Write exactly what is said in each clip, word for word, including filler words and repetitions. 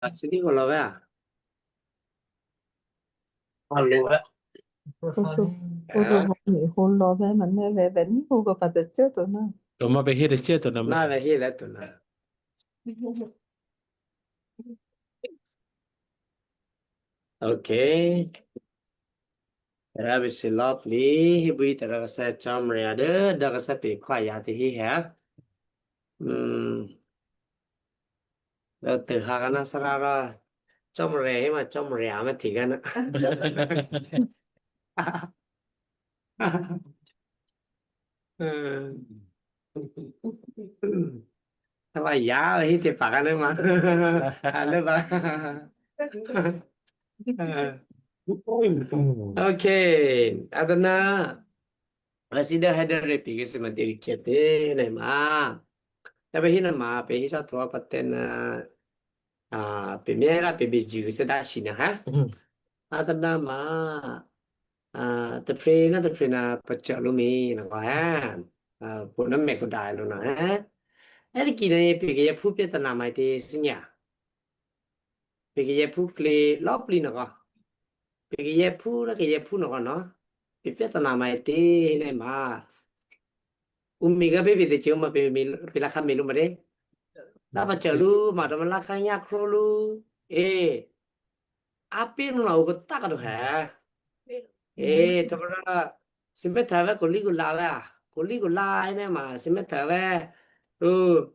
Así digo, lo vea. Lo vea. Lo vea, me, me, me, ni jugo para este otro, ¿no? Toma vejir este otro, no. No, vejir esto, no. Okay. Rabi si lovely, bui tara kasa chomre ada, da kasa pe kwa ya te hi ha. Hmm. Da te ha kana sarara chomre, ma chomre ama tigana. Tama ya, hiti pakane ma. Ane ba. Okay, adana. Asida hadar repi ke sima diri kete ne ma. Tapi hina ma pe hisa to apa tena. Ah, pe mera pe biji ke seda sina ha. Adana ma. Ah, te frena, te frena pacha lumi na ko ha. Ah, puna me ko dai lo na ha. Eri kina ye pe ke ye phu pe ta na mai te sinya. Pe ke ye phu kle lop li na ko. Pe ke ye phu na ke ye phu na ko no. Pe pe ta na mai te ne ma. Umi ga pe pe te che ma pe mi pe la kha mi lu ma de. La pacha lu ma do ma la kha nya kro lu. Eh. Api nu na ugo taka do ha. Eh, to ra sime ta ve ko li go la va. Ko li go la ene ma sime ta ve. U.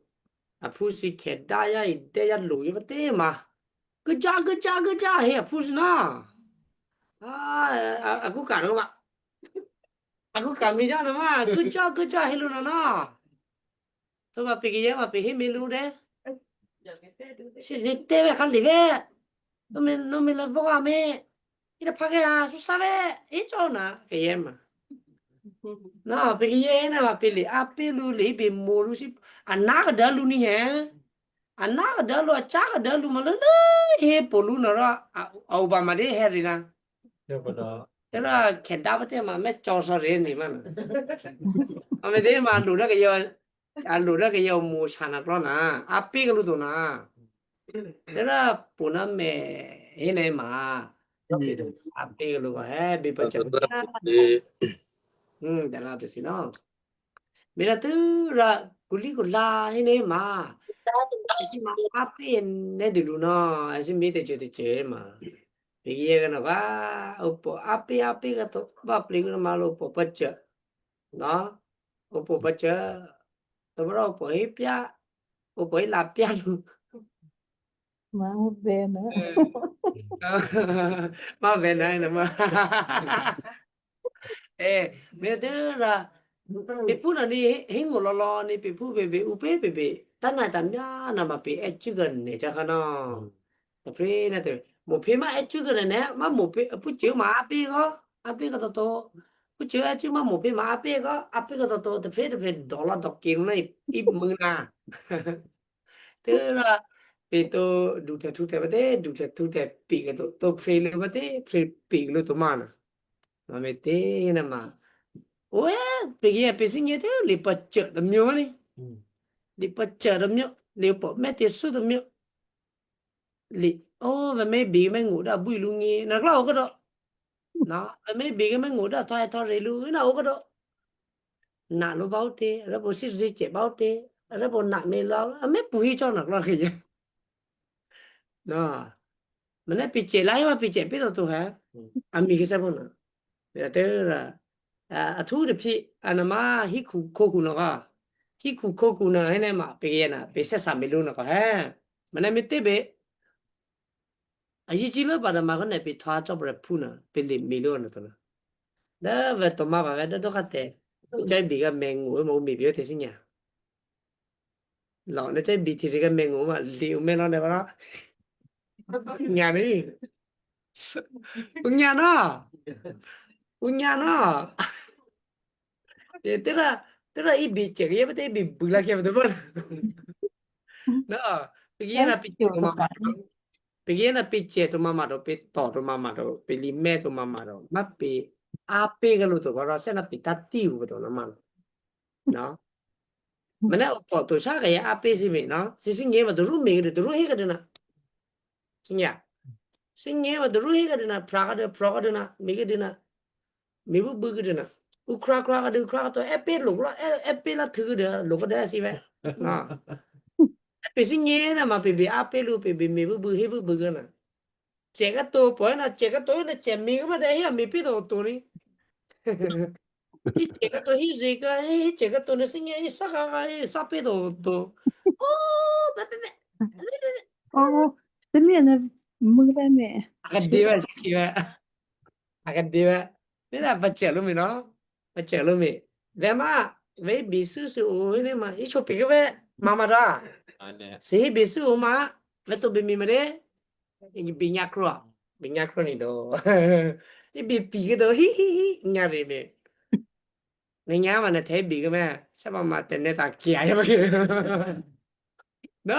A pusi ke da ya i de ya lu yo te ma. Good job, good job, good job. He a pusi na. Ah, aku ka no ma. Aku ka mi ja na ma. Good job, good job. He lu na na. To ba pigi ya ma pigi mi lu de. Si si te ve khali ve. No me no me la voga me. Ira page a su sabe. E cho na ke ye ma. No, pigi ye na ma pili. A pilu li bi mo lu si. A na ga da lu ni he. A na ga da lu a cha ga da lu ma lu lu he po lu na ra. A u ba ma de he ri na. Era ke da ba te ma me cho so re ni ma na. A me de ma lu da ke yo. A lu da ke yo mu shana klo na. A pi ke lu do na. Era puna me he ne ma. A pi ke lu ko he bi pa cha. Hmm, da la pe si no. Mira tu ra kuli kula he ne ma. Esi ma a pi ne de lu no. Esi mi te che te che ma. Pigi ye na ba. Upo a pi a pi ka to ba pli na ma lo upo pa cha. No? Upo pa cha. To bra upo hi pia. Upo hi la pia lu. Ma vena. Ma vena ina ma. Eh, me de ra. Pe puna ni hingo lo lo ni pe pu be be u pe be be. Ta na ta mya na ma pe e chu ga ne cha kana. Ta pre na te. Mo pe ma e chu ga ne ma mo pe pu che ma a pe go. A pe go to to. Pu che e chu ma mo pe ma a pe go. A pe go to to te pre te pre do la do ki na i mu na. Te ra pe to du te tu te ba te du te tu te pi go to to pre le ba te pre pi lo to ma na. Ma me te na ma. Oe, pegi e pesi nye te le pa che da myo ni. Le pa che da myo, le pa me te su da myo. Le, o, ve me bi me ngu da bui lu ngi na kla o ka do. Na, ve me bi me ngu da to e to re lu na o ka do. Na lo ba o te, re bo si si che ba o te, re bo na me lo, a me pu hi cho na kla ke ye. Na. Mane piche lai ma piche pi to tu ha. Ami ke sa bona. Ya te ra. A tu de pi ana ma hi ku ko ku no ga. Hi ku ko ku na he ne ma pe ye na pe sa sa me lu no ko ha. Mane mi te be. A yi ji lo ba da ma ko ne pi twa cho bre pu na pe le me lu na to na. Da ve to ma ba ve da do ka te. Chai bi ga me ngu mo mi bi o te si nya. Lo ne chai bi ti ri ga me ngu ma li u me lo ne ba. Nya ni. U nya no. U nya no. E te ra te ra i bi che ye ba te bi bu la ke ba de ba. No. Pigi na pi che to ma ma do. Pigi na pi che to ma ma do, pi to to ma ma do, pi li me to ma ma do. Ma pi a pe ga lo to ba ra se na pi ta ti u to na ma. No. Mana upo to sa ga ya a pe si me no. Si si nge ma to ru me to ru he ga de na. Сиңе. Сиңе ва други гадына, прага да, прага дына, меге дына, мебу быгы дына. Укра, укра гады, укра гато, эпе лугла, э, эпе ла тыгы да, лугы да сиве. А. Эпе сиңе на ма пе би, апе лу пе би, мебу быгы, быгы на. Чега то, поена, чега то, на чемига ма да, я, мепи до тони. Ичега то, хижига, ичега то, на сиңе, исака, исапе до то. О, бе, бе, бе. О, ты меня на мыгвеме. Ага, дева, кива. Ага, дева. Мина, бачалу, мина. Бачалу, ми. Вема, ве бису, су, о, не, ма. Ичо, пига, ве, мама, да. Ане. Сихи, бису, ма. Ве то, бе, ми, ма, де. Igi binyakro. Binyakro ni do. Ibi pigi do. Hi, hi, hi. Nyari mi. Ni nyama na te bigi me. Saba ma te ne ta kia ya bagi. No.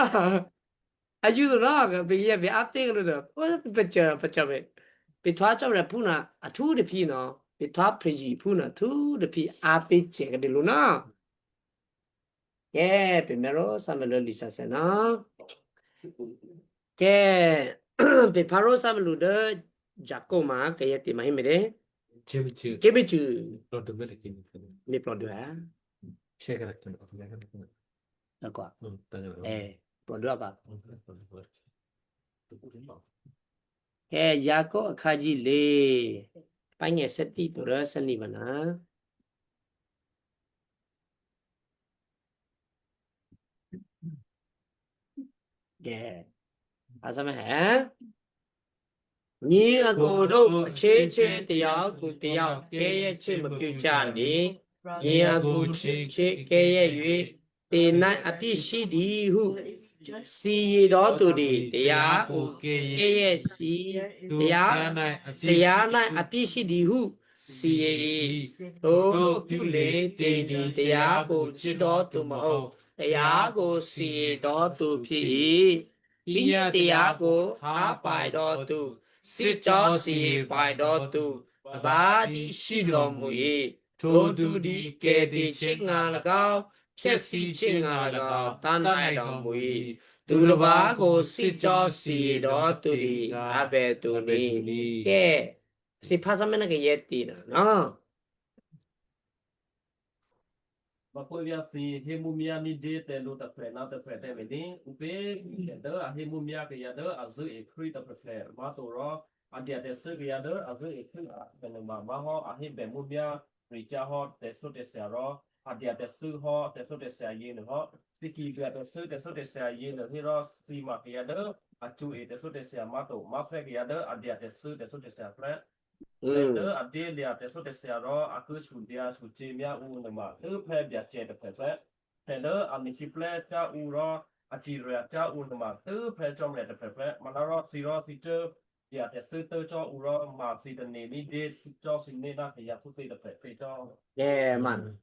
Ayudo no. Bigi ya bi ate lo do. O pecha pecha me. Bi twa cha re puna. A tu de pi no. Bi twa preji puna. Tu de pi a peche de lo no. Ke, primero Samuel lisa sena. Ke, pe paro Samuel de Jakoma ke yeti mahimede. Chimichu. Chimichu. Lo de mele kini. Ni pro dua. Chega la kini. D'accord. Eh, pro dua ba. Ke Jako kaji le. Panye seti to re seni bana. Ge. Asame, eh? Ni akodo che che te ya ku te ya ke ye che mo pyu cha ni. Ni aku che che ke ye yui. Te nai api shi di hu. Si ye do tu di te ya ku ke ye ti. Te ya, te ya nai api shi di hu. Si ye i. To do pyu le te di te ya ku chi do tu mo ho. Te ya ku si ye do tu pyi i. Pyi nya te ya ku ha pai do tu. Si cho si ye pai do tu. Ba di shi do mu i. To du di ke di chi nga la gao. Pye si chi nga la gao. Ta nai do mu i. Tu lo ba ku si cho si ye do tu di. A be tu ni. Ke. Si phasa mena ke yeti na, no? Makolia si hemumia ni de te lu ta pre na te pre te me ni. Upe ke de a hemumia ke ya de a zu e kri ta pre pre. Ma to ro a dia te su ke ya de a zu e kri a ke ne ma ma ho a he be mumia ri cha ho te su te sia ro. A dia te su ho te su te sia ye ne ho. Si ki dia te su te su te sia ye ne hi ro si ma ke ya de a chu e te su te sia ma to ma pre ke ya de a dia te su te su te sia pre. Pele adelia teso tesia ro aku sudia suci mia u nema tu pe biace de pepe. Pele anisiple ca u ro aciria ca u nema tu pe comre de pepe. Manaro siro sice dia tesu te co u ro ma si de neni de si co si ne na ke ya suti de pepe co. Yeah, man.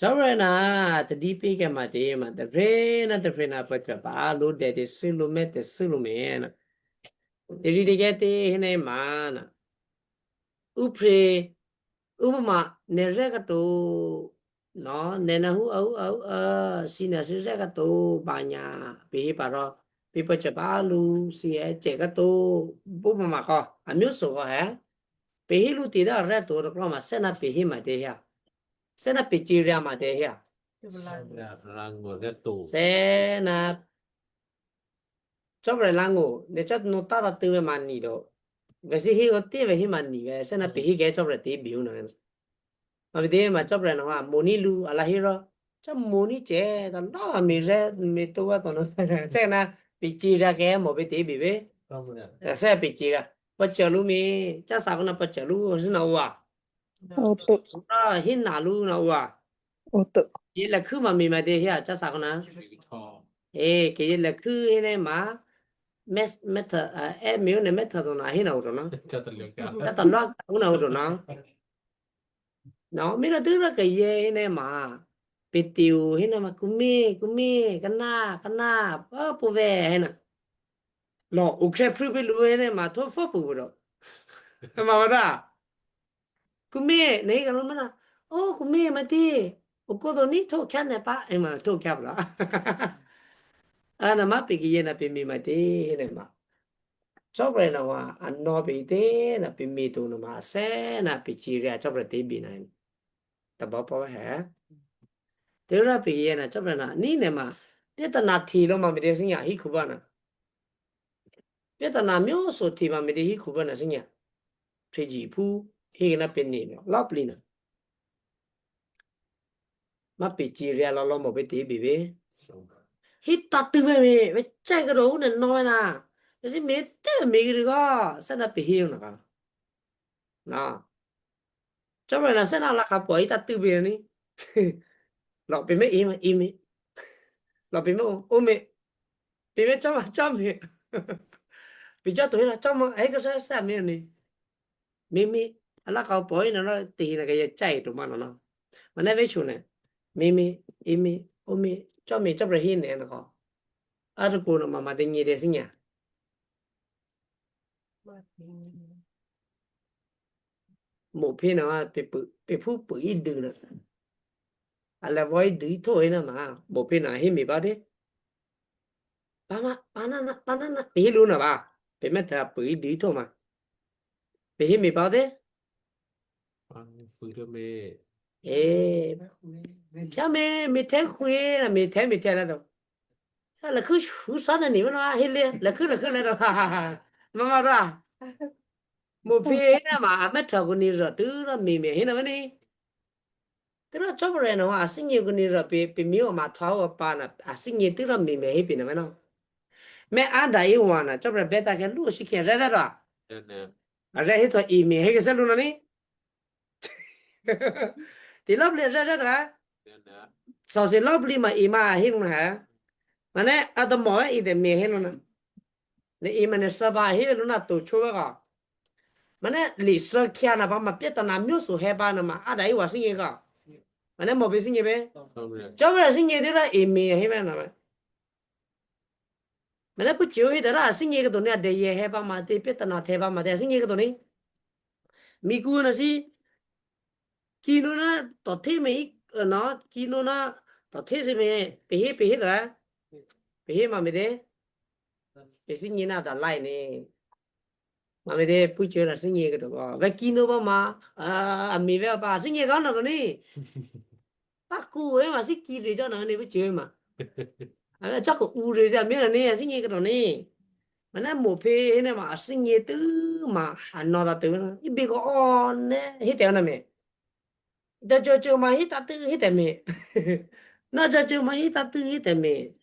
Cawrena te dipi ke mati ma te frena te frena pa capa lu de de sulu me te sulu me na. Te di de ke te hene mana. Upre, upama ne reka to, no, ne na hu au au a, si na si reka to banya, pe hi paro, pe pa capa lu si e ceka to, upama ko, amyo so ko he. Pe hi lu ti da re to ro ma se na pe hi ma te ya. Sena pichiria ma de hia. Sena. Cobre lango, ne chat no ta da tu ma ni do. Ve si hi o ti ve hi ma ni ve, sena pi hi ge cobre ti biu na. Ma de ma cobre no ha, moni lu ala hiro. Cha moni che, da no mi re, mi to wa to no. Sena pichiria ke mo be ti bi ve. Se pichiria. Pa chalu mi, cha sa ko na pa chalu, sena wa. Oto. Ah, hina lu na wa. Oto. Ye la khu ma mi ma de hia cha sa ko na. Eh, ke ye la khu he ne ma. Mes meta, eh, mi ne meta do na hina u do na. Cha ta lo ka. Cha ta lo ka u na u do na. No, mi na du ra ke ye he ne ma. Pitiu he ne ma kumi, kumi, kana, kana, pa pu ve he na. No, u kre pru bi lu he ne ma to fo pu do. Ma wa da. Kume, nei kalau mana? Oh, kume mati. Uko do ni to kya ne pa, ema to kya bla. Ana ma pe ki yena pe mi mati, hene ma. Chopra na wa ano be te na pe mi tu no ma se na pe chi ria chopra te bi na. Ta ba pa he. Te ra pe ye na chopra na ni ne ma. Te ta na thi lo ma mi de sinya hi ku ba na. Pe ta na myo so thi ma mi de hi ku ba na sinya. Pe ji pu hi na pe ni no. La pli na. Ma pe chi ria lo lo mo pe te bi be. Hi ta tu be me, me chai ka ro ne no na. Esi me te me ri ga, sa na pe hi na ka. Na. Chama na sa na la ka po i ta tu be ni. Lo pe me i me, i me. Lo pe me o, o me. Pe me chama, chama. Pe ja to na chama, ai ka sa sa me ni. Mimi, ala ka po ina no te hina ka ya chai to mana no. Mana ve chune. Mimi, imi, umi, chomi, chopra hine na ko. Ar ko no mama de ni de sinya. Mo pe na wa pe pu, pe pu pu i du na. Ala voi du to ina ma. Mo pe na hi mi ba de. Pama, panana, panana, pe lu na ba. Pe me ta pu i du to ma. Pe hi mi ba de. Pang pu to me. Eh, pia me, me te khu ye, na me te, me te la do. Ya la khu hu sa na ni ma na, he le, la khu, la khu la do. Mama ra. Mo pe na ma, a me ta ko ni ra, tu ra me me, he na ma ni. Tira chopra no, a sinye ko ni ra pe, pe mi o ma tha o pa na, a sinye tira mi me he pe na me no. Me ada i wa na, chopra beta ke lu shi ke re re ra. Re he to i me he ke se lu na ni. Ti lo le re re ra. So si lo li ma i ma he na. Mane ada mo i de me he na. Ne i mane sa ba he lu na to cho ga. Mane li so kia na ba ma pe ta na myo su he ba na ma ada i wa sinye ga. Mane mo be sinye be. Chopra sinye de ra i me he me na me. Mane pu chiu hi de ra sinye ga do ne de ye he ba ma de pe ta na the ba ma de sinye ga do ni. Mi ku na si ki no na to the me i na ki no na to the se me pe he pe he da. Pe he ma me de. Pe sinye na da lai ne. Ma me de pu che na sinye ke to ko. Ve ki no ba ma, a, a mi ve ba sinye ga na ko ni. Pa ku e ma si ki de ja na ne pu che ma. A cha ko u de ja me na ne sinye ke to ni. Ma na mo pe he ne ma sinye tu ma ha no da tu na. I be ko o ne he te na me. Da jo jo ma hi ta tu hi te me. Na jo jo ma hi ta tu hi te me.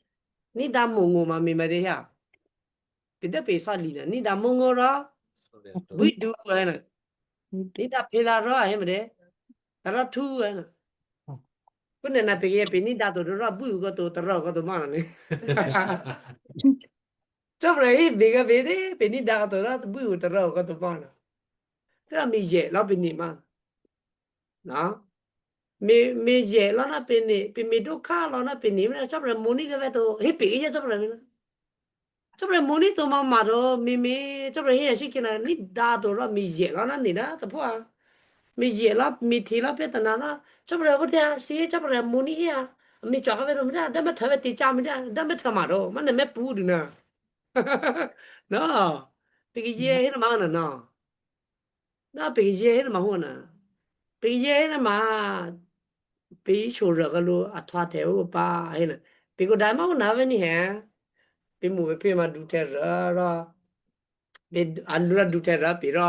Ni da mo ngo ma mi ma de ya. Pe da pe sa li na. Ni da mo ngo ra. Bui du ai na. Ni da pe la ra he ma de. Ta ra tu ai na. Pu ne na pe ye pe ni da to ra bui ko to ta ra ko to ma na ni. Chopra hi be ga be de pe ni da to ra bui ta ra ko to ma na. Sa mi je la pe ni ma. Na. Me, me ye la na pe ni, pe me do ka la na pe ni, me na chopra mo ni ke ve to, he pe ye chopra me na. Chopra mo ni to ma ma do, me me, chopra he ya shi ke na, ni da to la me ye la na ni da, ta po a. Me ye la, me thi la pe ta na na, chopra ko de a, si chopra mo ni ya. Me chwa ka ve to me da, da me ta ve ti cha me da, da me ta ma do, ma na me pu du na. No. Pe ye he na ma na no. Na pe ye he na ma hu na. Pe ye he na ma. Pe i sho ra ga lo a twa te o pa he na. Pe ko dai ma hu na ve ni he. Pe mu ve pe ma du te ra ra. Pe a lu ra du te ra pe ra.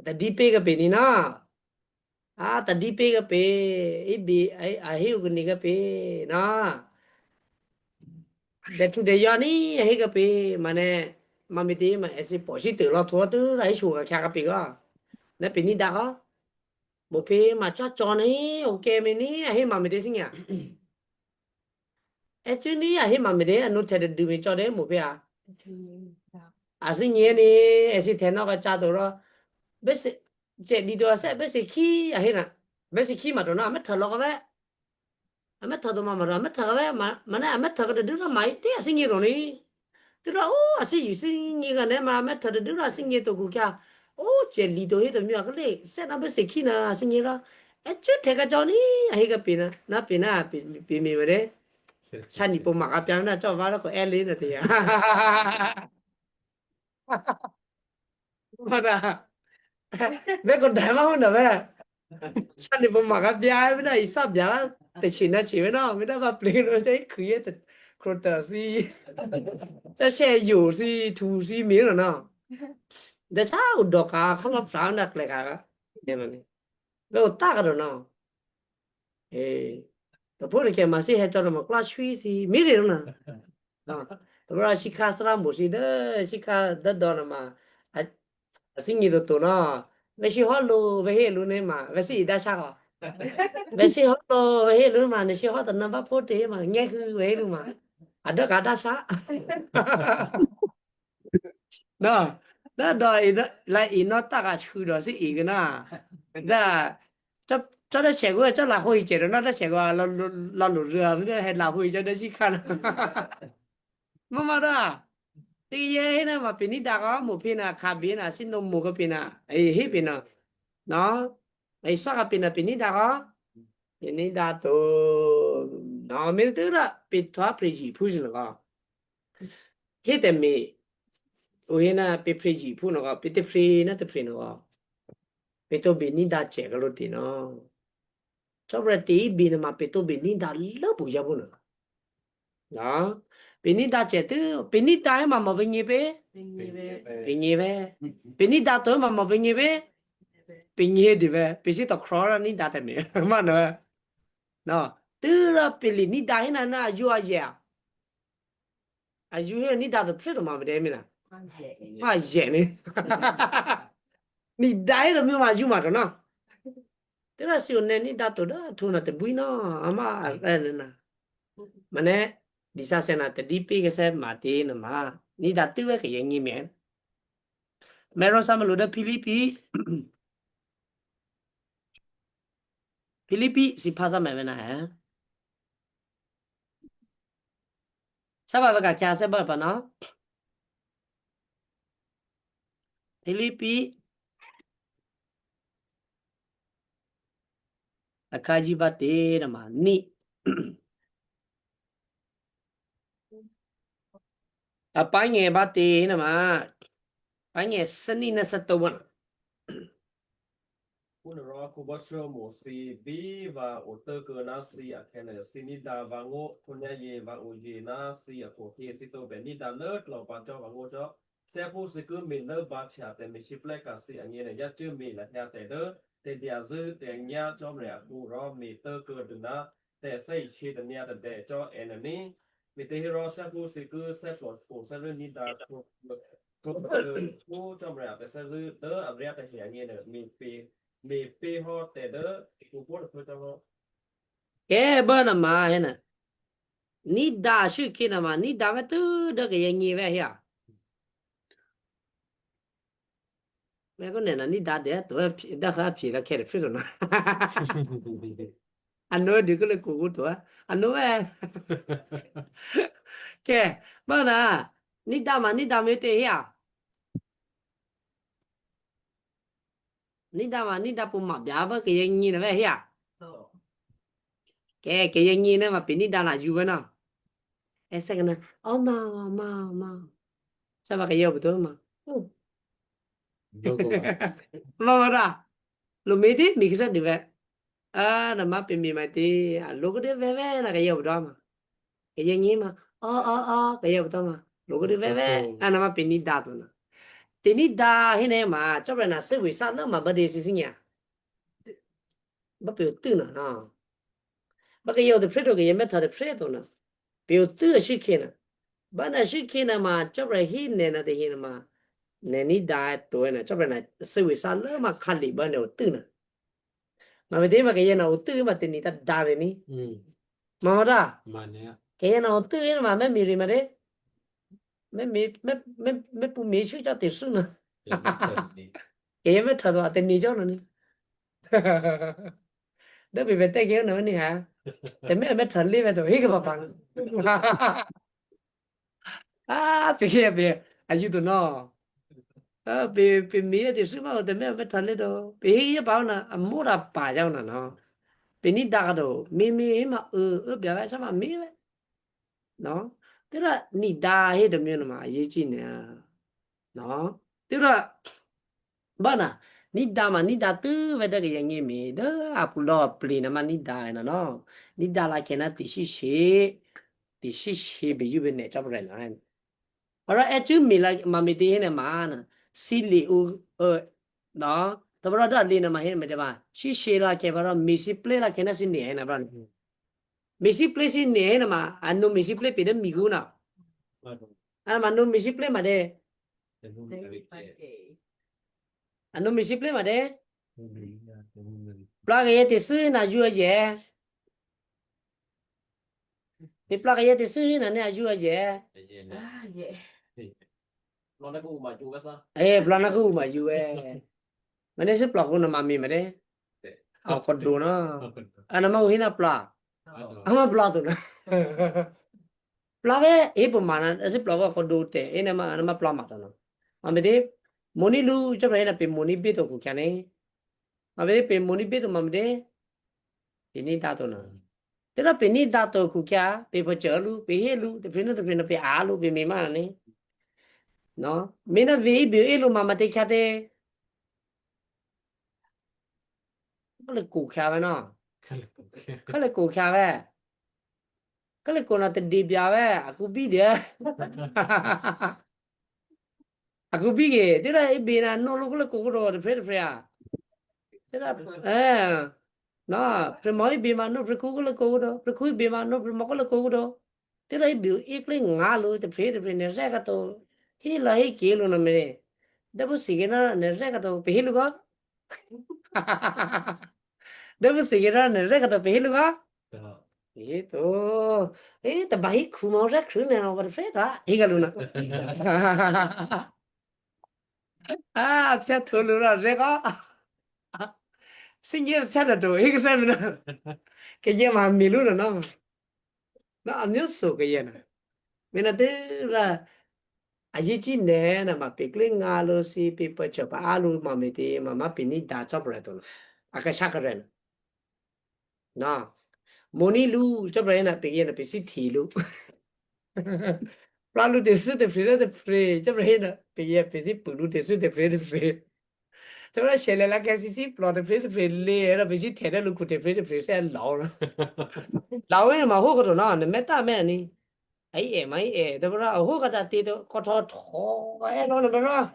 Ta di pe ga pe ni na. A ta di pe ga pe. I bi a, a he u ni ga pe na. De tu de ya ni he ga pe mane ma mi de ma esi po si te lo tho tu ra i shu ga kya ga pe ga. Na pe ni da ga. Mo pe ma cha cho ni o ke me ni he ma mi de sinya. E tu ni he ma mi de anu te de du mi cho de mo pe a. A si nye ni esi te no ga cha do ro. Be se che di do se be se ki a he na. Be se ki ma do na me ta lo ga be. Ame tha do ma mara, ame tha ga ma, mane ame tha ga de dura mai te asi ngi roni. Dura o asi yi si ngi ga ne ma ame tha de dura asi ngi to ku kya. O che li do he do mi a kale, se na be se ki na asi ngi ra. E che te ga joni, a he ga pina, na pina, pi, pi mi mare. Chani po ma ga pya na cho va ko ele na te ya. Mana. Be ko dai ma hunda be. Sani bo maga bia be na isa bia la te china chi be na me na ba play no jai kuye te krota si. Sa se yo si tu si mi no na. Da cha u do ka ka ma fra na kle ka ka. Ne ma ne. Be o ta ka do na. Eh, to pone ke masi he to ma kla shui si miri na. Na, to ra si ka sra mo si de si ka da do na ma. A, a si ni do to na. Ve si ho lo ve he lo ne ma ve si da sa ka. Ve si ho lo ve he lo ma ne si ho ta na ba po te ma nge hu ve he lo ma. A da ka da sa. No, da do ino la ino ta ka shu do si i na. Da cho cho da che go cho la hoi che na da che go la lu la lu rua mi de he la hoi cho da si kan. Mama da. Ti ye he na ma pini da ga mo pina ka bi na si no mo ga pina. Ai he pina. No. Ai sa ka pina pini da ga. Pini da to. No mi de ra pi twa pri ji pu ji na ga. Hete mi, uhena pe preji pu no ga, pe te pre na te pre no ga. Pe to be ni da che ga lo ti no. Chobra te i be na ma pe to be ni da lo bu ya bu no. Na, pe ni da che te, pe ni da e ma ma be ni be, be ni be. Pe ni da to e ma ma be ni be, be ni de be. Pe si to kro ra ni da te me. Ma no. No, te ra pe li ni da hena na ju a ya. Aju he ni da to phe to ma be mina. Ma je ni. Ni da he to mi ma ju ma to na. Te ra si o ne ni da to da to na te bui na ama a ne na. Mane di sa se na te di pi ke se ma ti na ma. Ni da tu ke ye ni men. Mero sa me lo da Pilipi. Pilipi si pa sa me na he. Saba beka kia se ba pana. Filipi. Akaji bate nama ni. Apange bate nama. Pange seni na satoban. Unro kubosro mo si bi va utekena si akene si nida vango kunya ye va uye na si akoke si to be nida le tlo pa cho vango cho. Sepu si ku mi le ba cha te mi shiple ka si angene ya chu mi la ya te de te dia zu te nya chom re aku ro mi te ke duna te se chi te nya te de cho enemy. Mi te hiro sepu si ku se tlo ku se le nida ku ku chom re te se zu de abria te chi angene mi pi Ni pe ho te de ku por pe to ho. Ke bana ma hena. Ni da shu kina ma ni da me tu da ke ye ni ve ya. Me ko ne na ni da de to da ha pi da ke re pi na. Ano de ko le ku ku to. Ano ve. Ke bana ni da ma ni da me te ya. Ni da ma ni da pu ma bia ba ke ye ni na ve ya. Ke ke ye ni na ma pe ni da na ju ve na. Ese ke na. O ma ma ma. Sa ba ke ye bu to ma. Ma ma da. Lo me di mi ke sa di ve. A na ma pe mi ma ti a lo ke de ve ve na ke ye bu do ma. Ke ye ni ma. O o o ke ye bu do ma. Lo ke de ve ve. A na ma pe ni da to na. Te ni da hene ma cho bre na se wi sa na ma ba de si si nya. Ba pe tu na na. Ba ke yo de fredo ke ye me ta de fredo na. Pe tu shi ke na. Ba na shi ke na ma cho bre hi ne na de hi na ma. Ne ni da to na cho bre na se wi sa na ma kali ba ne o tu na. Ma me de ma ke ye na o tu ma te ni ta da re ni. Mm. Ma ma da. Ma ne. Ke ye na o tu ye na ma me mi ri ma de. Me mi me me me pu mi shu cha te su na. Ke ye me ta do a te ni jo na ni. Da bi be te ke na ni ha. Te me me ta li be do hi ke ba pa. Ah, pe ke be. A ju do no. Ah, pe pe mi ye te su ma o te me me ta le do. Pe hi ye ba na a mo ra pa ja na no. Pe ni da do. Mi mi hi ma o o be ba sa ma mi be. No. Tira ni da he de mi no ma ye chi ne. No. Tira Bana, nida ma, nida tu veda ke yang imi. Da, apulo plina ma nida ena no. Nida la kena tisi shi, tisi shi bi yu bene chop ren ren. Ora e tu mi la ma mi di hene ma na. Si li u, eh, no. Tabra da li na ma hene me de ba. Si shi la ke bara mi si ple la kena si ni hene ba. Mi si ple si ni hene ma. Anu mi si ple pida mi guna. Ana ma nu mi si ple ma de. Anu mi si ple ma de. Pla ke ye te su na ju je. Ni pla ke ye te su na ne aju je. Ah, ye. Eh, pla na ku ma ju eh. Mane si pla ku na mami ma de. Au ko do na. Ana ma u hina pla. Ama pla tu na. Pla ke, e po mana, si pla ko ko do te. Ena ma, ana ma pla ma to na. Mami de, moni lu, coba ena pe moni be to ku kane. Mami de, pe moni be to mami de. Ini ta to na. Tera pe ni dato ku kya, pe pa chalu, pe helu, te prena te prena pe alu, pe mi mana ni. No, mena ve bi elu mama te kya te. Kale ku kya ve no. Kale ku kya ve. Kale ku na te di bia ve, aku bi dia. Aku bige, tira e bina no lo kula kogo do, de fre de fre a. Tira, eh, no, pre mo e bima no, pre kogo lo kogo do, pre ku bima no, pre mo kola kogo do. Tira e bi ikle ngalo, de fre de fre ne rega to. Hila he kilo no mene. Dabu sige na ne rega to, pe hilu go. Dabu sige na ne rega to, pe hilu go. Ito. Ito bahi kuma ora kruna over feta. Higaluna. Ah, pia tolura rega. Singe pia do. Higa samina. Ke ye ma miluna no. Na anyo so ke ye na. Mina de ra. Aji chi ne na ma pekle ngalo si pe pa chapa alu ma mete ma ma pini da chapra to. Aka shakaren. Na. Moni lu, chapra ena pe ena pe si thi lu. Pla lu de su de fre de fre, chapra ena pe ya pe si pu lu de su de fre de fre. Chapra shele la ke si si pla de fre de fre le, era pe si the de lu ku de fre de fre se la. La ena ma ho ko na, ne meta me ni. Ai e, mai e, chapra ho ka ta ti to, ko tho tho, e no no no.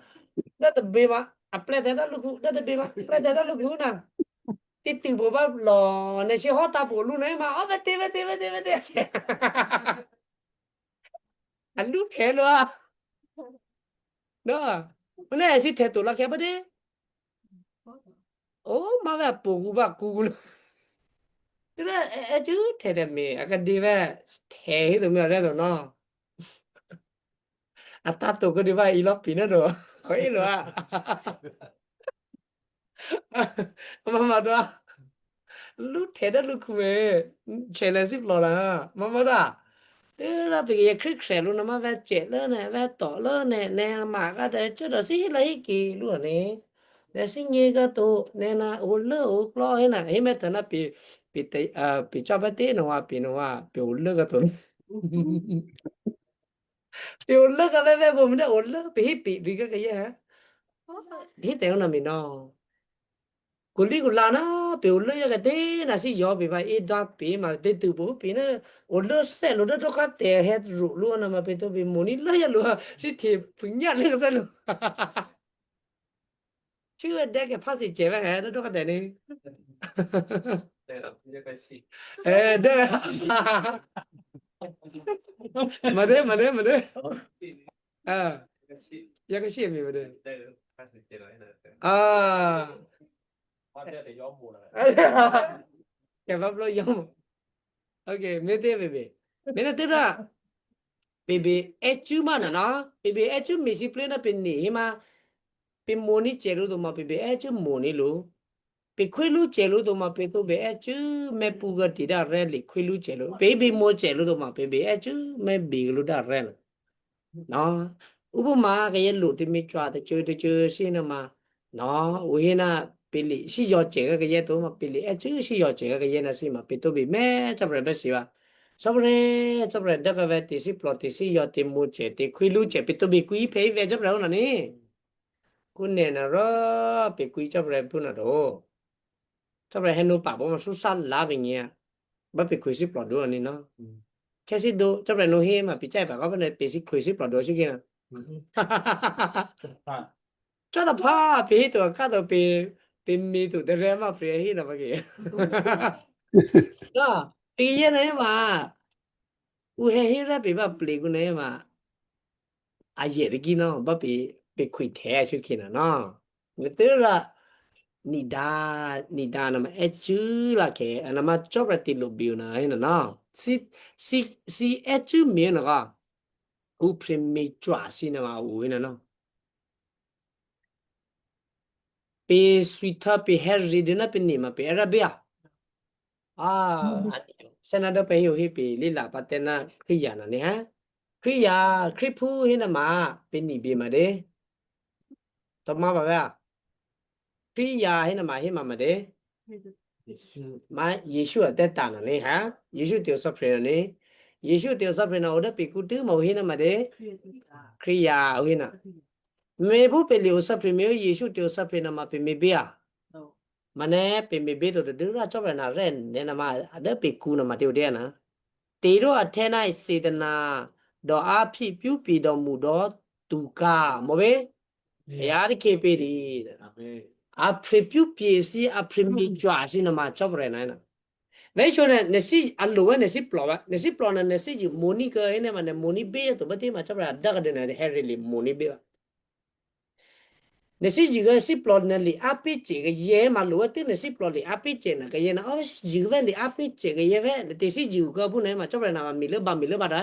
Da de be ma, a ple de da lu ku, da de be ma, ple de da lu ku na. Ti ti bo ba lo, ne si ho ta bo lu ne ma, o vete, vete, vete, vete. A lu ke lo a. No. Ne si te to la ke ba de. O ma va po gu ba ku gu lo. Tira e, e ju te de me, a ka de va te he do me re do no. A ta to ko de va i lo pi na do. Ko i lo a. Mama da. Lu te da lu ku me. Chele si lo la. Mama da. Te la pe ye krik se lu na ma va che lo ne va to lo ne ne ma ga de che do si la hi ki lu ne. Ne si nge ga to ne na o lo o klo he na. He me ta na pi pi te a pi cha ba te no wa pi no wa pi o lo ga to. Pe ulla ka bebe bo mne ulla pe hipi riga ka ya. Hi te una mi no. Kuli kula na pe ulla ya ka te na si yo pe ba e da pe ma te tu bo pe na ulla se lo da do ka te het ru lu na ma pe to pe moni la ya lo si te punya le ka lo. Chiwe deke phasi chebe he do ka deni. Eh, de. Made, made, made. Ah. Ya ka shi mi made. Ah. Ya bablo yom. Okay, mete bebe. Mena tebra. Bebe echu mana na. Bebe echu misi plena pe ni ma. Pe moni chelu do ma pe be echu moni lo. Pe kwelu chelu do ma pe to be echu me puga ti da re li kwelu chelu. Pe be mo chelu do ma pe be echu me big lu da re na. Na. Ubu ma ke ye lu ti mi chwa te chu te chu si na ma. Na. U he na pe li si yo che ke ye to ma pe li echu si yo che ke ye na si ma pe to be me ta bre be si wa. Sobre, sobre da ka ve ti si plo ti si yo ti mo che ti kwelu che pe to be kwi pe ve cha bre na ni. Ku nena ro pe kui chop re pu na do. Chop re henu pa bo ma su sa la be ngia. Ba pe kui si plo do ni no. Kasi do chop re no he ma pi chai pa ka ba ne pe si kui si plo do si kina. Cho da pa pe to ka do pe pe mi to de re ma pre hi na ba ke. Na, pe ye na ma. U he hi ra pe ba ple ku na ma. A ye de ki no ba pe pe kui te su kina no. Ngetera ni da ni da na ma e chu la ke na ma chop ra ti lo biu na he na no. Si si si e chu mi na ga. U pre mi chua si na ma u na no. Pe sui tha pe her ri de na pe ni ma pe era bia. Ah, sena do pe hiu hi pe lila pa tena kriya na ni ha. Kriya kripu hi na ma pe ni bi ma de. To ma ba ba. Kriya hi na ma hi ma ma de. Ma Yesu a te ta na ni ha. Yesu te o sa pre na ni. Yesu te o sa pre na o da pe ku tu ma o hi na ma de. Kriya o hi na. Me bu pe li o sa pre me o Yesu te o sa pre na ma pe me bia. Mane pe me be to de ra chop na ren ne na ma ada pe ku na ma te de na. Te ro a te na se de na do a pi piu pi do mu do tu ka mo be. Ya de ke pe di. A pre piu pi si a pre mi chua si na ma chop re na na. Ve cho ne ne si a lo ne si plo ba ne si plo na ne si ji mo ni ka ne ma ne mo ni be to ba te ma chop ra da ka de na de he ri li mo ni be ba. Ne si ji ga si plo na li a pi che ga ye ma lo te ne si plo li a pi che na ga ye na o si ji ga ve li a pi che ga ye ve ne te si ji ga bu ne ma cho na ma mi le ba mi le ba da.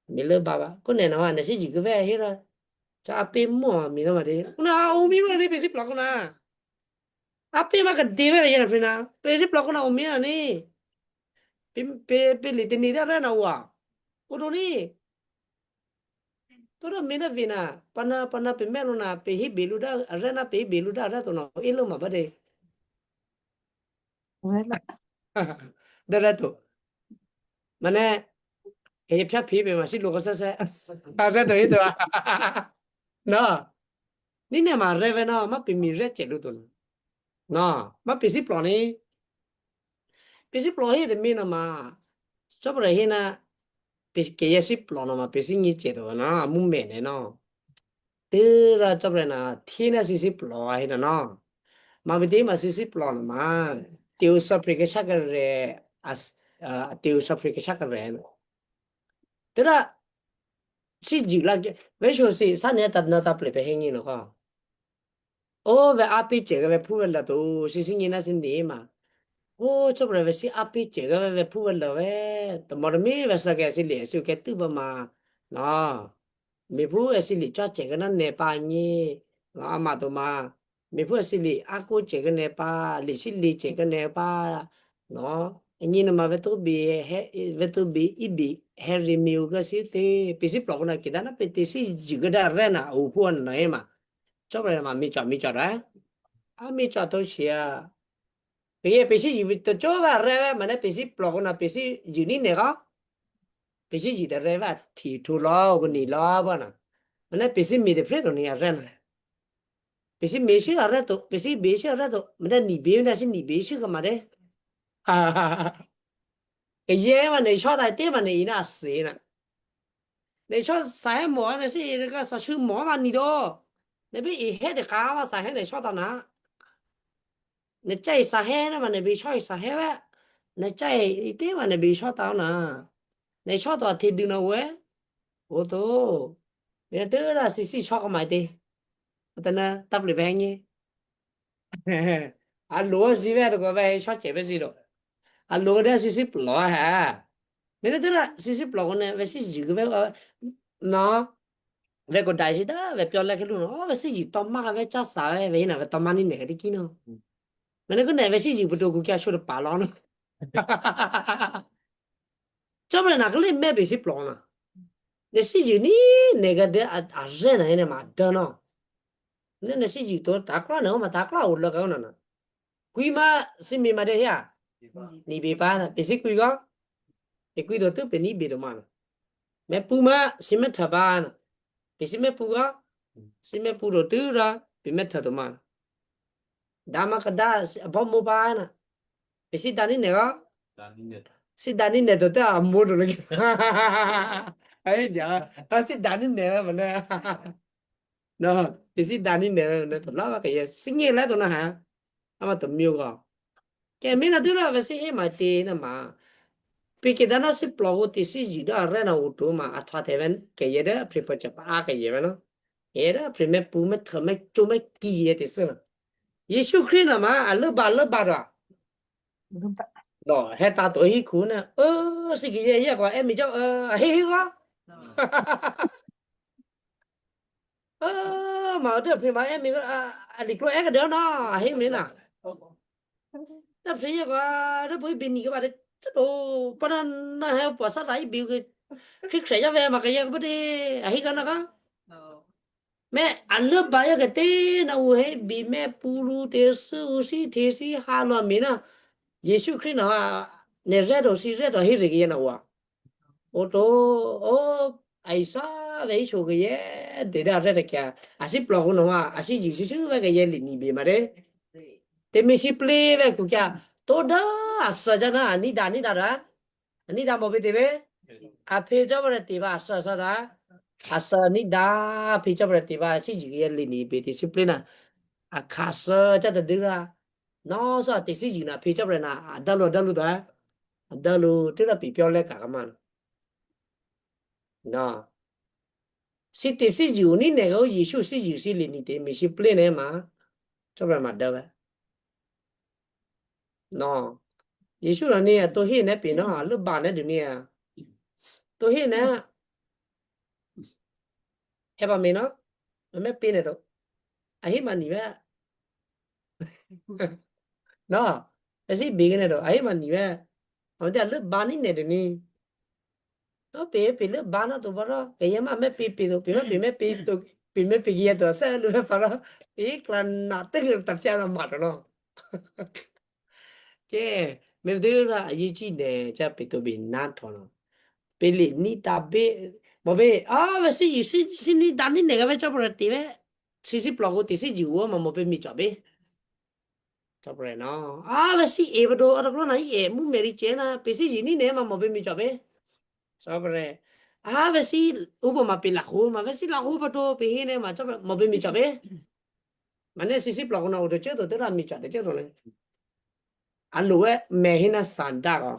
Mi le ba ba. Ko ne na ma ne si ji ga ve hi ra. Cha a pi mo mi le ma de. Kuna o mi ma de pe si plo kuna. A pi ma ga de ve ye na pe na. Pe si plo kuna o mi na ni. Pe pe pe li te ni da ra na wa. O do ni. Todo mina vina pana pana pe melu na pe hi belu da rena pe hi belu da ra to no ilo ma bade. Wala. Da ra to. Mane he pya pi be ma si lo ko sa sa. Ka ra to ito. No. Ni ne ma re ve no ma pe mi re che lu to no. No, ma pe si plo ni. Pe si plo hi de mi no ma. Chop re hi na pe ke ye si plo no ma pe si ni che do na mu me ne no. Te ra chop re na thi na si si plo hi na no. Ma be te ma si si plo no ma. Te u sa pre ke sa ke re as te u sa pre ke sa ke re no. Te ra si ji la ke ve so si sa ne ta na ta ple pe he ni no ka. O ve a pi che ke ve pu ve la to si si ni na si ni ma. O chop re ve si a pi che ke ve ve pu ve la ve. To mor mi ve sa ke si le si ke tu ba ma. No. Mi pu e si li cha che ke na ne pa ni. No ma to ma. Mi pu e si li a ku che ke ne pa, li si li che ke ne pa. No. Ni na ma ve to bi he ve to bi i bi he ri mi u ke si te. Pe si plo na ki da na pe te si ji ke da re na u pu na e ma. Chop re ma mi cha mi cha ra. A mi cha to sia. Pe ye pe si ji vi to cho va re va ma ne pe si plo na pe si ji ni ne ga. Pe si ji de re va ti tu lo ko ni lo ba na. Ma ne pe si mi de pre to ni a re na. Pe si me si a re to, pe si be si a re to. Ma ne ni be na si ni be si ka ma de. Ke ye ma ne sho da te ma ne ina se na. Ne sho sa he mo ne si ina ka sa shu mo ma ni do. Ne be i he de ka ma sa he ne sho da na. Ne chai sa he ne ma ne be sho sa he ba. Ne chai i te ma ne be sho da na. Ne sho da te du na we. O to. Ne te ra si si sho ka ma te. O ta na tap le ba ni. A lo si ve to ko ve sho che ve si lo. A lo de si si plo ha. Me de ra si si plo ko ne ve si ji ve no. Ve ko dai si da ve pyo le ke lu no ve si ji to ma ve cha sa ve ve na ve to ma ni ne ke di ki no. Me ne ko ne ve si ji bu to ku kya shu pa lo no. Chop re na kle me pe si plo na. Ne si ji ni ne ga de a re na ene ma da no. Ne ne si ji to ta kla na ma ta kla u lo ga na na. Kui ma si mi ma de ya. Ni bi pa na pe si kui ga. E kui do tu pe ni bi do ma na. Me pu ma si me ta ba na. Pe si me pu ga. Si me pu do tu ra. Method ma. Dama kada bomu bana. Pesi dani nego? Si dani nedo te amudu lagi. Ai dia. Si dani nego mana. No, pesi dani nego mana to lawa kaya. Singi la to na ha. Ama to miugo. Ke mina dura vesi e ma te na ma. Piki dana si plogu ti si jida rena utu ma atwa teven ke yede pripa chapa a ke yeveno. Era prime pu me tha me chu me ki ye te sena. Yesu Krina ma a le ba le ba ra. No, he ta to hi ku na. O si ki ye ye kwa e mi jo a he hi ga. A ma de prima e mi a a li klo e ga de na a he mi na. Ta fri ga da boy bini ga ba de to pa na na he pa sa rai bi ga. Krik sa ya ve ma ga ya ba de a hi ga na ga. Me a le ba ya ga te na u he bi me pulu te su u si te si ha lo mi na. Yesu Krina ne re do si re do hi ri ga na wa. Oto o aisa ve iso ke ye de da re de kya. Asi plo no wa asi ji si su ve ke ye li ni bi ma de. Te mi si ple ve ku kya. To da asa ja na ni da ni da da. Ni da mo be de ve. A pe ja ba de ti ba asa sa da. Asa ni da pe ja ba de ti ba si ji ke ye li ni bi ti si ple na. A ka sa ja da de da. No sa ti si ji na pe ja ba na a da lo da lo da. A da lo te da pi pyo le ka ka ma. No. Si te si ji u ni ne ga u Yesu si ji si li ni te mi si ple ne ma. Cho ba ma da ba. No. Yesu ra ni a to hi ne pi no a lu ba ne du ni a. To hi ne. E ba mi no. Me pi ne to. A hi ma ni ba. No. E si bi ne to. A hi ma ni ba. A de a lu ba ni ne du ni. No pe pe le bana to bara. Ke ya ma me pe pe to pe ma pe me pe to pe me pe ya to sa lu pe para. Pe kla na te ke ta cha na ma to no. Ke me de ra a yi chi ne cha pe to bi na to no. Pe le ni ta be mo be a ve si si si ni da ni ne ga ve cha para ti ve. Si si plo go ti si ji wo ma mo pe mi cha be. Sobre no. A ve si e do a do na i e mu meri che na pe si ji ni ne ma mo be mi cha be. Sobre. A ve si u bo ma pe la hu ma ve si la hu ba do pe hi ne ma cha be mo be mi cha be. Ma ne si si plo go na u do che do te ra mi cha de che do ne. A lu e me hi na sa da go.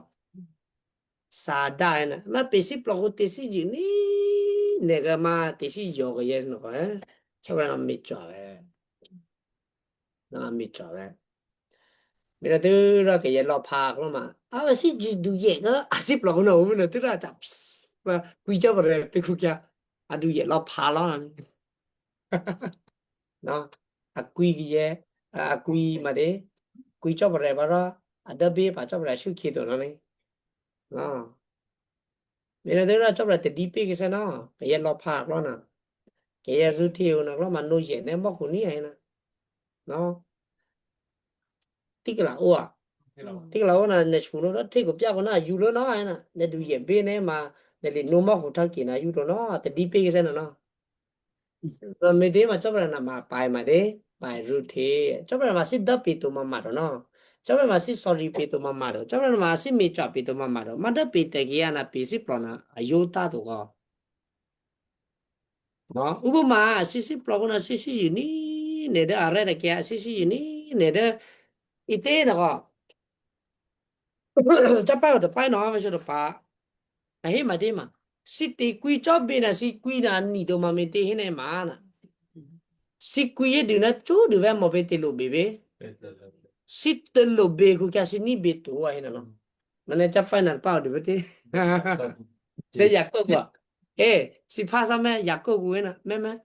Sa da e na. Ma pe si plo go te si ji ni ne ga ma te si yo go ye no go e. Sobre na mi cha be. Na mi cha be. Mi na tu ra ke ye lo pha lo ma. A ve si ji du ye ga a si plo go na u mi na tu ra cha. Ma kui cha ba re te ku kya. A du ye lo pha lo na. No. A kui ki ye a kui ma de. Kui cha ba re ba ra. A da be pa cha ba re shu ki do na ni. No. Mi na tu ra cha ba re te di pe ki sa no. Ke ye lo pha lo na. Ke ye ru ti u na lo ma no ye ne mo ku ni ai na. No. Tikla oa. Tikla ona ne chulo do tiko pia kona yulo na ena. Ne du ye be ne ma ne li no ma ko ta ki na yulo no te di pe ke sena no. No me de ma chobra na ma pai ma de pai ru te. Chobra ma si da pe to ma ma no. Chobra ma si sorry pe to ma ma. Chobra ma si me cha pe to ma ma. Ma da pe te ki ana pe si pro na a yo ta to ko. No, ubo ma sisi plo go na sisi yini ne de are de kia sisi yini ne de ite na ko. Chapa do pai no ave do pa. Ahi ma de ma. Si te kui cho be na si kui na ni do ma me te hine ma na. Si kui ye du na chu du ve mo be te lo be be. Si te lo be ku kia si ni be tu wa hina no. Mane chapa na pa du be te. De ya ko ko. E, si phasa me ya ko ku na me me.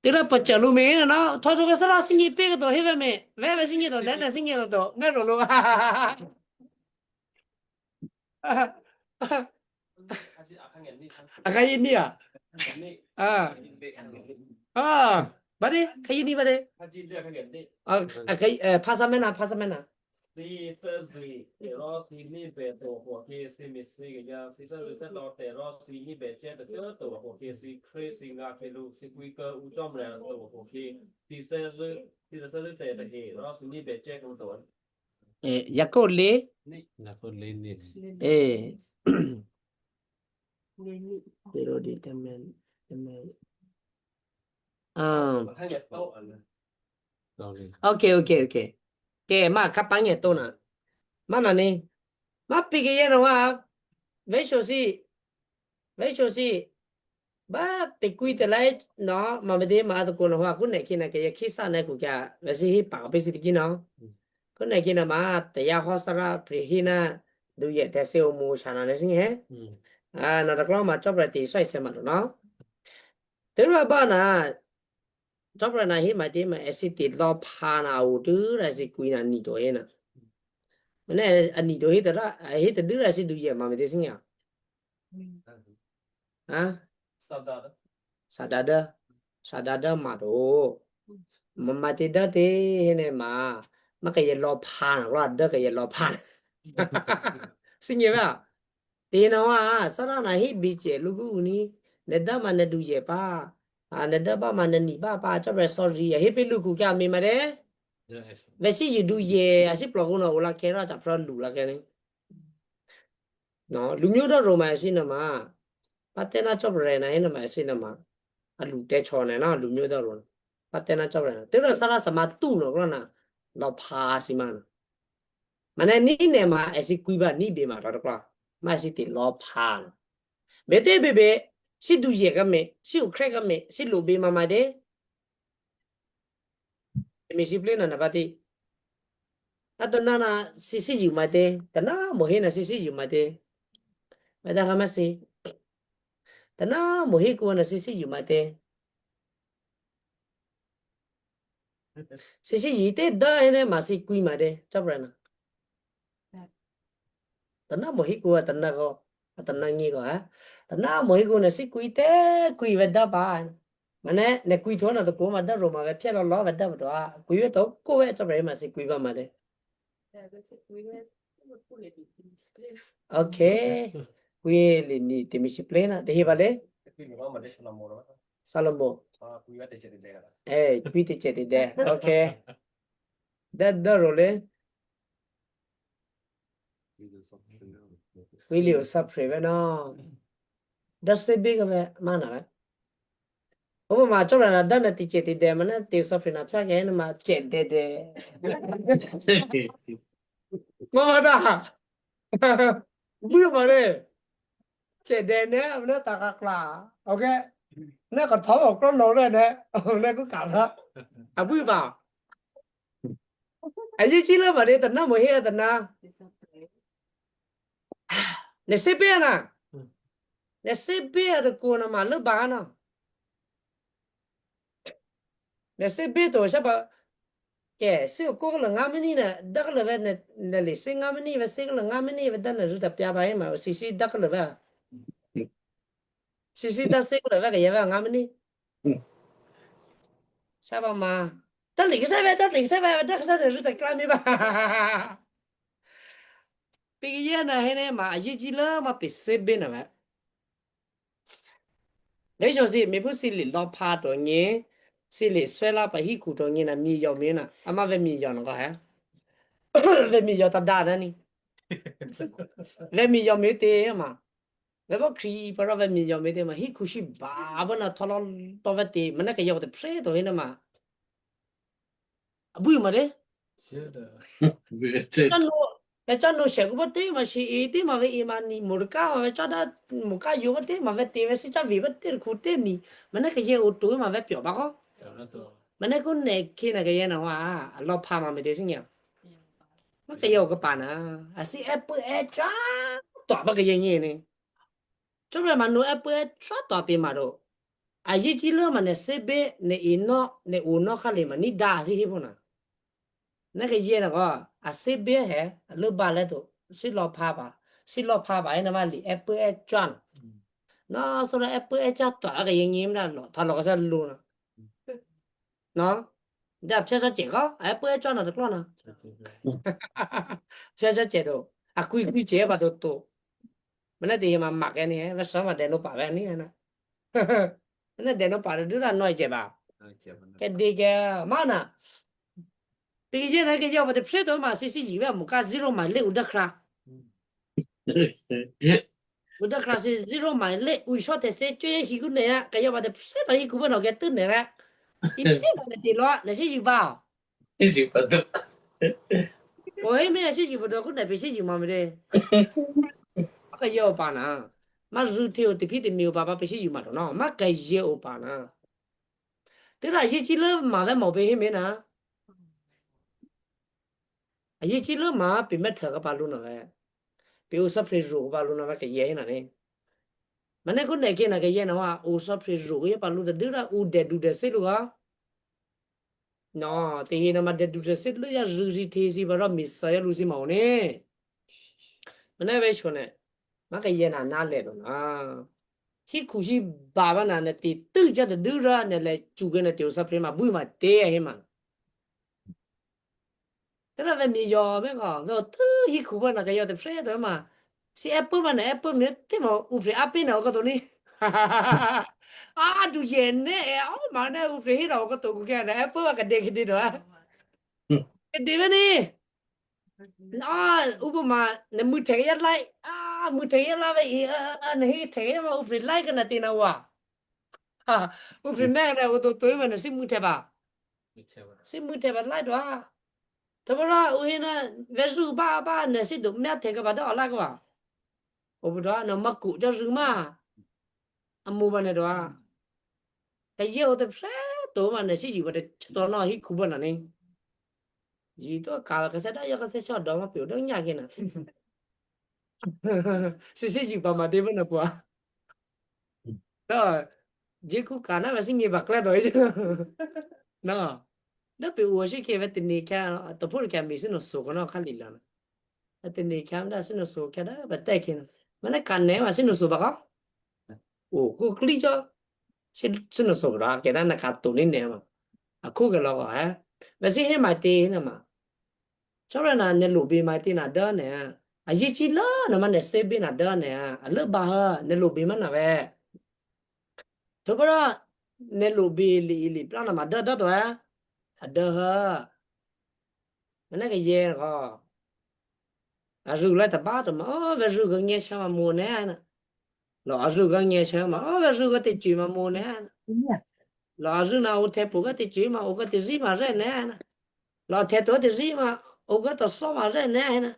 Tira pa chalu me na, to to ka sara singi pe to heve me. Ve ve singi to, dana singi to, me ro lo. Akayi ni ya. Ah. Ah, bare, kayi ni bare. Ah, akayi, eh, phasa me na, phasa me na. Si se zi, te ro si ni be to ho ke si mi si ge ya, si se zi se lo te ro si ni be che te te to ho ke si kre si nga ke lu si kui ke u dom re to ho ke, si se zi, si se zi te te he, ro si ni be che ke to. Eh, ya ko le. Ni. Na ko le ni. Eh. Pero di temen, temen. Ah. Okay, okay, okay. Ke ma kapang ya to na. Mana ni? Ma pigi ya na wa. Ve sho si. Ve sho si. Ba pe kui te lai no, ma me de ma to ko na wa ku ne ki na ke ya ki sa ne ku kya. Ve si hi pa pe si ti ki no. Ku ne ki na ma te ya ho sa ra pri hi na du ye te se o mu sha na ne sing he. Ah, na ta klo ma chop ra ti so se ma no. Te ru ba na. Chop ra na hi ma ti ma e si ti lo pha na u du ra si kui na ni to he na. Mane a ni to he ta ra, he ta du ra si du ye ma me de sing ya. Ha? Sadada. Sadada. Sadada ma do. Ma ma ti da te he ne ma. Ma ke ye lo pha na, lo da ke ye lo pha na. Sing ye ba. Te na wa, sara na hi bi che lu gu ni. Ne da ma ne du ye pa. A ne da ba ma ne ni ba pa, chop ra sorry. He pe lu ku kya mi ma de. Ve si ji du ye, a si plo ku na u la ke ra cha pra lu la ke ni. No, lu myo da ro ma si na ma. Pa te na chop re na he na ma si na ma. A lu te cho ne na, lu myo da ro na. Pa te na chop re na. Te na sara sa ma tu no klo na. Lo pha si ma na. Mane ni ne ma e si kui ba ni be ma ro klo. Ma si ti lo pha na. Be te be be, si du ye ka me, si u kre ka me, si lo be ma ma de. Mi si ple na na pa ti. A ta na na si si ji ma te. Ta na mo he na si si ji ma te. Ma da ka ma si. Ta na mo he ku na si si ji ma te. Si si ji te da he ne ma si kui ma de. Chop ra na. Ta na mo hi ku a ta na ko, a ta na ngi ko, ha. Ta na mo hi ku na si kui te, kui ve da ba. Mane, ne kui to na to ku ma da ro ma ve pia lo lo ve da ba do, ha. Kui ve to, ku ve to ve ma si kui ba ma de. Okay. Kui le ni te mi si plena, te hi ba le. Salomo. Eh, kui te che te de. Okay. Da da ro le. Wili o sapre ve no. Da se be ga ve mana ve. Obo ma chora na da na ti che ti de mana ti sapre na psa ke na ma che de de. Mama da. Bu ma re. Che de ne amna ta ka kla. Okay. Na ka tho ko no re ne. Na ku ka ra. A bu ba. Aye chi le ba de ta na mo he ta na. Ne se pe na. Ne se pe ta ko na ma le ba na. Ne se pe to sa ba. Ke se ko le nga mini na da le ve ne, ne le se nga mini ve se le nga mini ve da na ru ta pia ba e ma si si da le ve. Si si da se le ve ke ye ve nga mini. Sa ba ma. Da le ke sa ve, da le ke sa ve, da ke sa ne ru ta kla mi ba. Pigi ye na he ne ma, a ye ji le ma pe se be na ve. Ve jo si, me bu si li lo pa to nye, si li swe la pa hi ku to nye na mi yo mi na, ama ve mi yo na ko he. Ve mi yo ta da na ni. Ve mi yo mi te ma. Ve bo kri pa ro ve mi yo mi te ma, hi ku shi ba, ba na to lo to ve te, ma na ke yo te pre to he na ma. Abui ma de. Chano, ya chano she ko bote ma shi iti ma ve imani murka ma ve chada muka yo bote ma ve te ve si cha vi bote ku te ni. Mana ke ye utu ma ve pio ba ko. Mana ko ne ke na ke ye na wa lo pa ma me de sinya. Ma ke ye ko pa na. Asi epu e cha. To ba ke ye ni ni. Chobe ma no epu e cha to pi ma ro. A yi ji le ma ne se be ne i no ne u no ka le ma ni da si hi bu na. Ne ke ye na ko a se be he a le ba le to si lo pa ba. Si lo pa ba e na ma li e pe e chua na. No so le e pe e cha to a ke ye ngi na lo ta lo ka sa lu na. No. Nda pia sa che ko, ai pue cho na de klo na. Pia sa che do. A kui kui che ba do to. Mana de ma ma ke ni, eh, va sa ma de no pa ve ni na. Mana de no pa de ra no che ba. Ke de ke mana. Ti je na ke yo ba de pse do ma si si ji ve mu ka zero ma le u da kra. Udah kerasi zero mai le, ui so te se cuy hiku ne ya, kayak pada pse ta hiku bano ke tu ne ya. Ini mana ti lo, na si jiba. Isi patok. Oh, eh, me si jiba do ku na pe si jima me de. Maka yo pa na. Ma zu te o te pi te mi o pa pa pe si jima do no. Maka ye o pa na. Tera ye chi le ma ve mo pe he me na. A ye chi le ma pe me te ka pa lu na ve. Pe u sa pre ru ka pa lu na ve ke ye na ne. Mane ku ne ke na ke ye na wa u sa pre ru ye pa lu da du ra u de du de se lu ga. No, te ye na ma de du de se lu ya ru ri te si ba ra mi sa ya lu si ma o ne. Mane ve cho ne. Ma ke ye na na le do na. Hi ku si ba ba na ne te tu ja de du ra ne le chu ge ne te u sa pre ma bu ma te ya he ma. Tera ve mi yo me ko, ve o tu hi ku ba na ka yo te fre do ma. Si apple ma na apple me te mo u pre ape na o ko to ni. A du ye ne e o ma na u pre hi na o ko to ku ke na apple ka de ke de do a. Ke de ve ni. Na u bu ma ne mu te ya lai. A mu te ya la ve i a ne hi te ya ma u pre lai ka na te na wa. Ha, u pre me na o to to ma na si mu te ba. Si mu te ba lai do a. Tabara u hina vezu ba ba ne si du me te ka ba do la ka ba. O bu do na ma ku ja zu ma. A mu ba ne do a. Ka ye o te fre to ma ne si ji ba de to no hi ku ba na ni. Ji to ka ka sa da ya ka sa cha do ma pe do nya ke na. Si si ji ba ma de ba na bua. No, je ku kana ba si ngi ba kla do je. No. No pe wo shi ke ba te ni ka to por ka mi si no so ko no ka li la. Ba te ni ka da si no so ka da ba te ke na. Mana ka ne ba si no so ba ka. O ku kli jo. Si si no so ra ke na na ka to ni ne ma. A ku ke lo ko ha. Ba si he ma te na ma. Chora na ne lubi ma ti na da ne. A ji chi la na ma ne se bi na da ne. A le ba ha ne lubi ma na ve. Tubra ne lubi li li pla na ma da da do ha. A da ha. Ma ne ke ye ko. A zu la ta ba to ma. O ve zu ga nge sha ma mo ne na. Lo a zu ga nge sha ma. O ve zu ga te chi ma mo ne na. Lo a zu na u te pu ga te chi ma u ga te zi ma re ne na. Lo te to te si ma, o ga to so ma re ne na.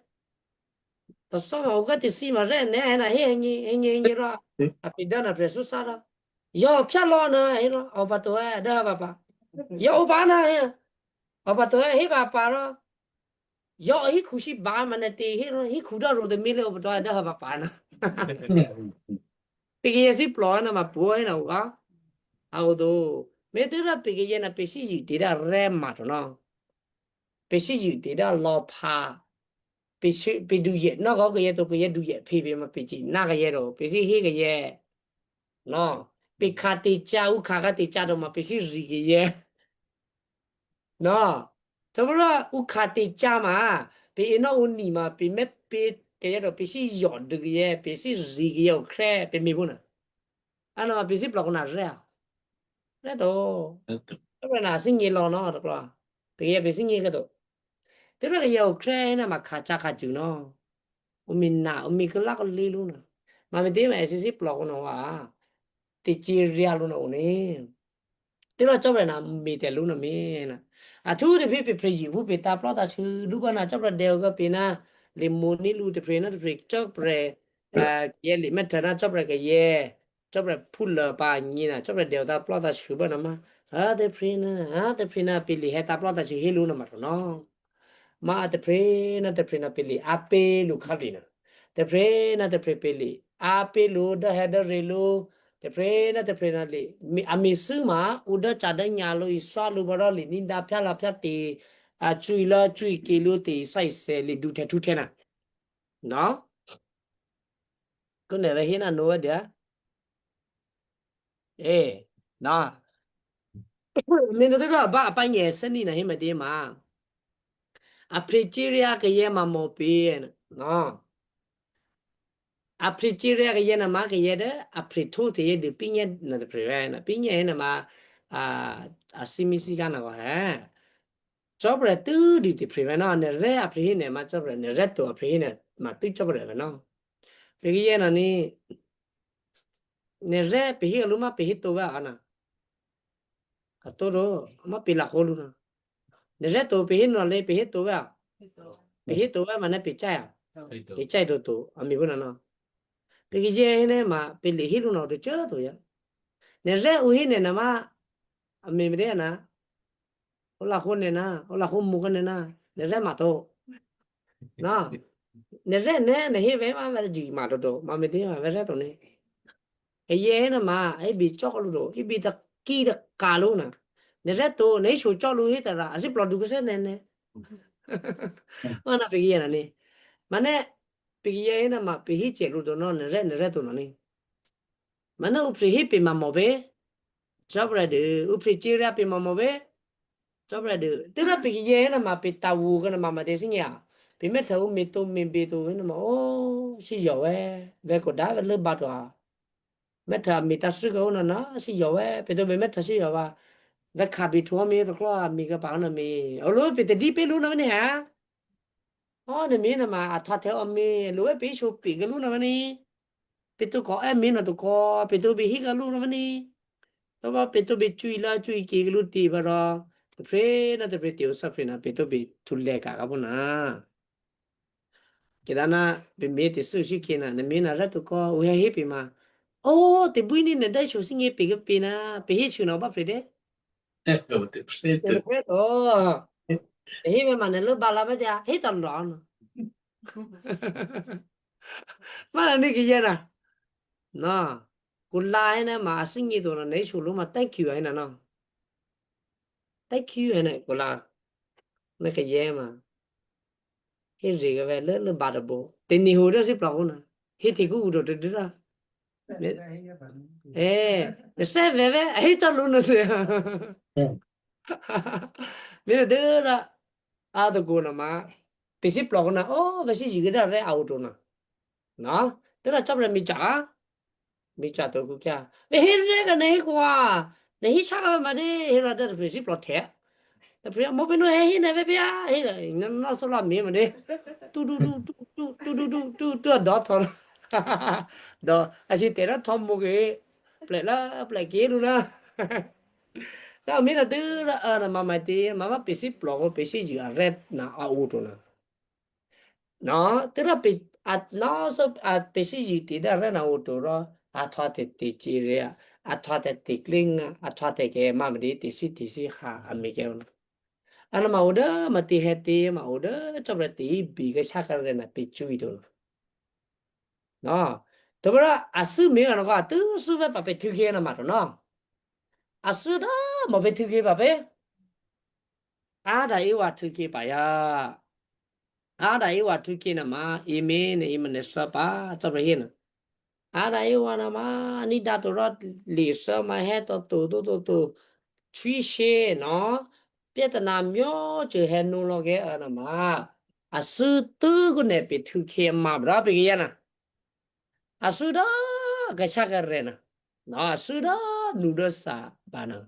To so ma, o ga te si ma re ne na, he ni, he ni, he ni ra. A pi da na pre su sa ra. Yo, pia lo na, he lo, o ba to e, da ba ba. Yo, o ba na, he. O ba to e, he ba ba lo. Yo, he ku si ba ma na te, he lo, he ku da ro de mi le, o ba to e, da ba ba na. Pe ke ye si plo na ma pu e na wa. A o do. Me te ra pe ke ye na pe si yi te ra re ma to no. Pe si yi te ra lo pa. Pe si, pe du ye. No ko ke ye to ke ye du ye. Pe pe ma pe si. Na ke ye ro. Pe si he ke ye. No. Pe ka te cha, u ka ka te cha do ma pe si ri ke ye. No. Tabra u ka te cha ma. Pe e no u ni ma. Pe me pe ke ye do. Pe si yo du ke ye. Pe si ri ke ye o kre. Pe mi bu na. Ana ma pe si plo ko na re a. Re do. Re do. Tabra na si ngi lo no do plo. Pe ye pe si ngi ke do. Te re ke ye o kre na ma ka cha ka ju no. U mi na, u mi ke la ko li lu na. Ma me te ma e si si plo ko no wa. Te chi ri a lu no u ni. Te ro cho bre na mi te lu no mi na. A tu te pi pi pri ji bu pi ta plo ta chu lu ba na cho bre de ga pi na. Li mu ni lu te pri na te pri cho bre. A ye li me te na cho bre ke ye. Cho bre pu le pa ni na, cho bre de ta plo ta chu ba na ma. A te pri na, a te pri na pi li he ta plo ta chu he lu na ma no. Ma te pre na te pre na peli a pe lu ka ri na. Te pre na te pre peli a pe lu da he da re lu. Te pre na te pre na li. Mi a mi su ma u da cha da nya lu i swa lu ba ra li ni da pya la pya te. A chui la chui ke lu te i sa i se li du te tu te na. No? Ko ne da he na no wa dia. E, na. Mino de ba apa nye seni na hima de ma. Aprichiria ke ye ma mo pi no. Aprichiria ke ye na ma ke ye de aprito te ye de pinye na de prive na pinye na ma a asimisi kana ko he. Chopra tu di te prive no ne re aprihine ma chopra ne re tu aprihine ma tu chopra no. Pegi ye na ni ne re pehi luma pehi to va ana. Atoro ma pila holuna. Neje to pehe no le pehe to wa. Pehe to wa mana pechaya. Pechai do to ami buna no. Pegi je hene ma pele hilu no do cha to ya. Neje u hene na ma ami mede na. Ola hone na, ola homu hone na. Neje ma to. Na. Neje ne ne he ve ma ve ji ma do do. Ma mede ma ve to ne. E ye na ma e bi chok lu do. E bi da ki da ka lu na. Neje to ne shu chok lu he ta ra. Asi plo du ke se ne ne. Mana pegi ye na ni. Mane pegi ye na ma pehi che lu do no neje neje to no ni. Mana upri hi pe ma mo be. Chopra de upri chira pe ma mo be. Chopra de tira pegi ye na ma pe ta wu ke na ma ma de sing ya. Pe me ta u me to me be to na ma o si yo we. Ve ko da ve le ba to a. Me ta me ta su ko na na si yo we. Pe to be me ta si yo ba. Ve ka bi to me to klo mi ka pa na mi. O lo pe te di pe lu na ne ha. O ne mi na ma a ta te o mi. Lo we pe shu pe ke lu na ni. Peto ko e mina to ko peto be higa lu ravani. Tava peto be chui la chui ki lu ti bara. Te pre na te pre ti usa pre na peto be tulle ka ka bona. Kedana be me te su shi kina ne mina ra to ko u he he pi ma. O te buini ne dai shu singe pe ke pe na pe he shu na ba pre de. Eh, oh, te pre to. Te pre to. Te he me ma ne lu bala ba ja he tan ron. Mana ni ki yena. Na. Kula ene ma asingi to na ne shulu ma thank you ene na. Thank you ene kula. Ne ke ye ma. He ri ga ve le le ba da bo. Te ni hu da si pla na. He ti ku do de de da. Eh, ne se ve ve he ta lu na se. Mira de da. A do go na ma. Pe si pla na. O ve si ji ga da re au do na. Na, tera chapra mi cha. Mi cha to ku kya. Ve he re ga ne kwa. Ne hi cha ga ma de he ra da pe si plot he. Da pe mo pe no he hi ne ve pe ya. He na na so la mi ma de. Tu du du tu tu tu du du tu tu do to. Do a si tera to mo ge. Ple la ple ke lu na. Na mi na de ra a na ma ma de ma ma pe si plo pe si ji a ret na a u to na. No, tira pe at no so at pe si ji ti da re na u to ro a tho te ti chi re a tho te ti kling a tho te ke ma ma di ti si ti si ha a mi ke un. Ana ma u da ma ti he ti ma u da cho re ti bi ke sa ka re na pe chu i to. No, to bra a su mi ga no ga tu su ve pa pe tu ke na ma to no. A su da ma pe tu ke pa pe. A da i wa tu ke pa ya. Ada Iwa tuki na ma imi ne imi ne sapa sapa hina. Ada Iwa na ma ni da to rot li sa ma he to tu tu tu tu. Chui she no. Pia ta na myo chu he nu lo ge a na ma. A su tu ku ne pi tuki ma bra pi ya na. A su da ka cha ka re na. Na a su da nu da sa ba na.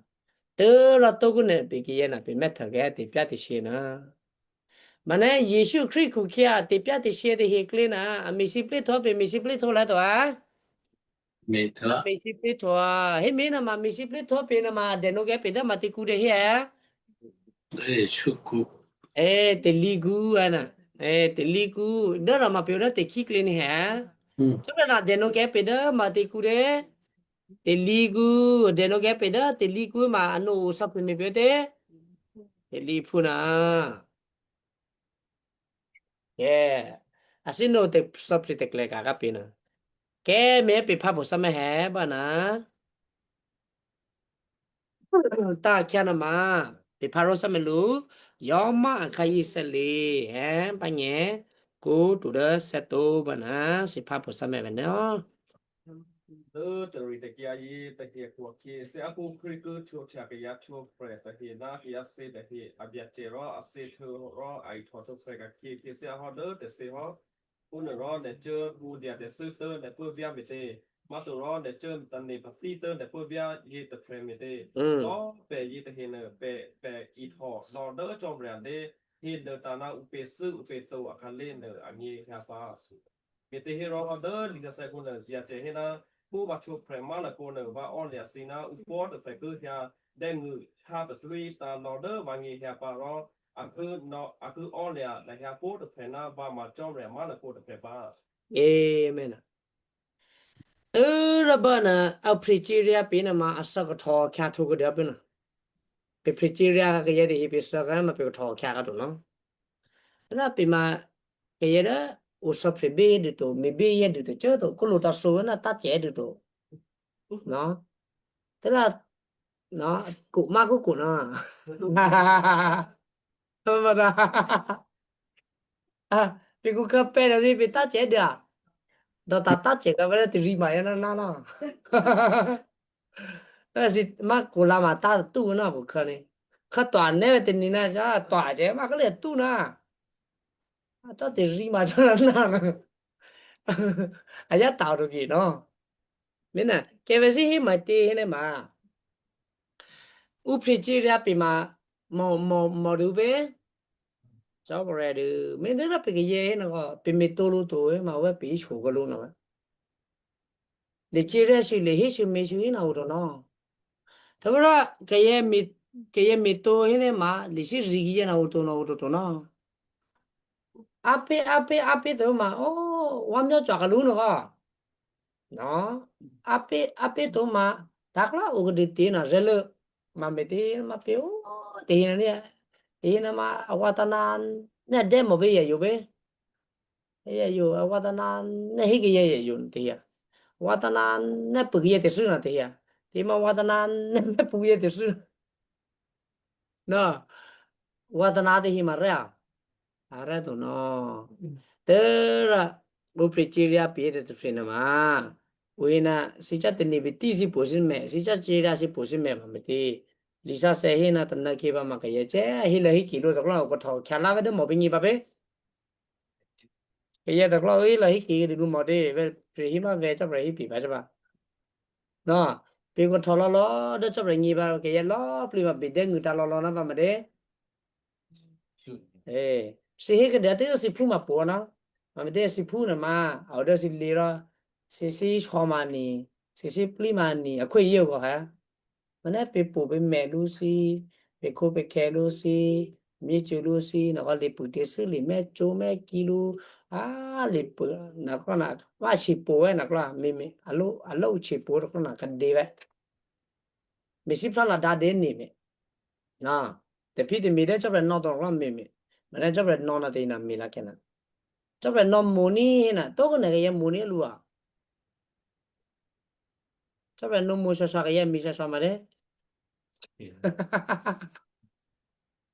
Tu la to ku ne pi ki ya na pi me ta ge ti pia ti she na. Mane Yesu Khrist ku kia te pia te sia te he kle na, a mi si ple tho pe mi si ple tho la to a. Mi tho. Mi si ple tho a. He me na ma mi si ple tho pe na ma de no ke pe da ma te ku de he a. E chuku. E te li gu ana. E te li gu. Da ra ma pe da te ki kle ni he a. Hmm. Tu na de no ke pe da ma te ku de. Te li gu. De no ke pe da te li gu ma ano sa pe me pe te. Te li pu na. Ke. Asi no te sop si te kle ka ka pina. Ke me pi pa bo sa me he ba na. Ta kya na ma. Pi pa ro sa me lu. Yo ma a ka yi sa li. He pa nye. Ku tu de sa tu ba na. Si pa bo sa me ba na. Dø te ri te kia yi te hie kua kie se aku kri ku chu cha ke ya chu pre te hie na ke ya se te hie a bia te ro a se tu ro a i to to pre ka kie kie se a ho dø te se ho. Ku ne ro ne chø ku dia te su tø ne pu bia mi te. Ma tu ro ne chø ta ne pa ti tø ne pu bia yi te pre mi te. Mm. Ro pe yi te hie ne pe pe i to no dø chom ria de hie dø ta na u pe su u pe to a ka le ne a ngi ha sa. Mete hiro dø lisa se kuna ya che hina ku ba chu pre ma na ku ne ba on ya sina u po de pe ku ya de ngu ha de three ta no de ba ngi ya pa ro a ku no a ku on ya na ya po de pe na ba ma chom re ma na ku de pe ba. Amen. Ura bana a prechiria pina ma a sa ko tho kya tho ko de pina. Pe prechiria ka ye de hi pe sa ka ma pe ko tho kya ka do no. Ra pi ma ke ye da u so pre be de to mi be ye de to cho to ku lo ta so na ta che de to. No. Te ra no ku ma ku ku na. Ma da. Ah, pe ku ka pe da ni pe ta che da. Do ta ta che ka ba ti ri ma ya na na na. Ta si ma ku la ma ta tu na ku ka ni. Ka to ne te ni na ja to a che ma ka le tu na. A to te ri ma to na na. A ya ta ro ki no. Mina ke ve si hi ma te hi ne ma. U pri chi ri a pi ma mo mo mo ru be. Cho ko re ru. Me de ra pe ke ye hi na ko pe me to lu to e ma we pe i shu ko lu na. Le chi re si le hi si me si hi na u ro no. Tabra ke ye mi ke ye mi to hi ne ma le si ri ki ye na u to no u to to no. Ape ape ape to ma o wa myo cha ka lu no ka. No. Ape ape to ma takla u de ti na re le ma me te ma pe o te hi na ne. Te hi na ma wa ta na ne de mo be ye yo be. Iya yo, watana ne higi ye ye yun te ya. Watana ne pugi ye te suna te ya. Te ma watana ne pugi ye te suna. No. Watana te hima rea. Are to no. Tera upri chiria pie te suna ma. Uina sicha te ni biti si pusin me, sicha chiria si pusin me ma miti. Lisa se hina tanda ki ba ma ka ye che, hila hi kilo to kla ko to khala de mo bingi ba be. Ke ye to klo i lo hi ki di lu mo de ve pri hi ma ve cho pre hi pi ba cha ba. No, pi ko tho lo lo de cho pre ngi ba ke ye lo pli ma bi de ngu ta lo lo na ba ma de. Eh, si hi ke de te si pu ma po na. Ma de si pu na ma, au de si li ro. Si si sho ma ni, si si pli ma ni, a ko ye ko ha. Mana pe po pe me lu si, pe ko pe ke lu si, mi chu lu si, na ko le pu te si le me chu me ki lu, a le pu, na ko na, wa chi po we na ko la, me me, a lo, a lo chi po ko na ka de we. Me si pra la da de ni me. Na, te pi te mi de cho pe no to ko me me. Mana cho pe no na te na mi la ke na. Cho pe no mo ni na, to ko na ke ye mo ni lu a. Cho pe no mo sa sa ke ye mi sa sa ma de.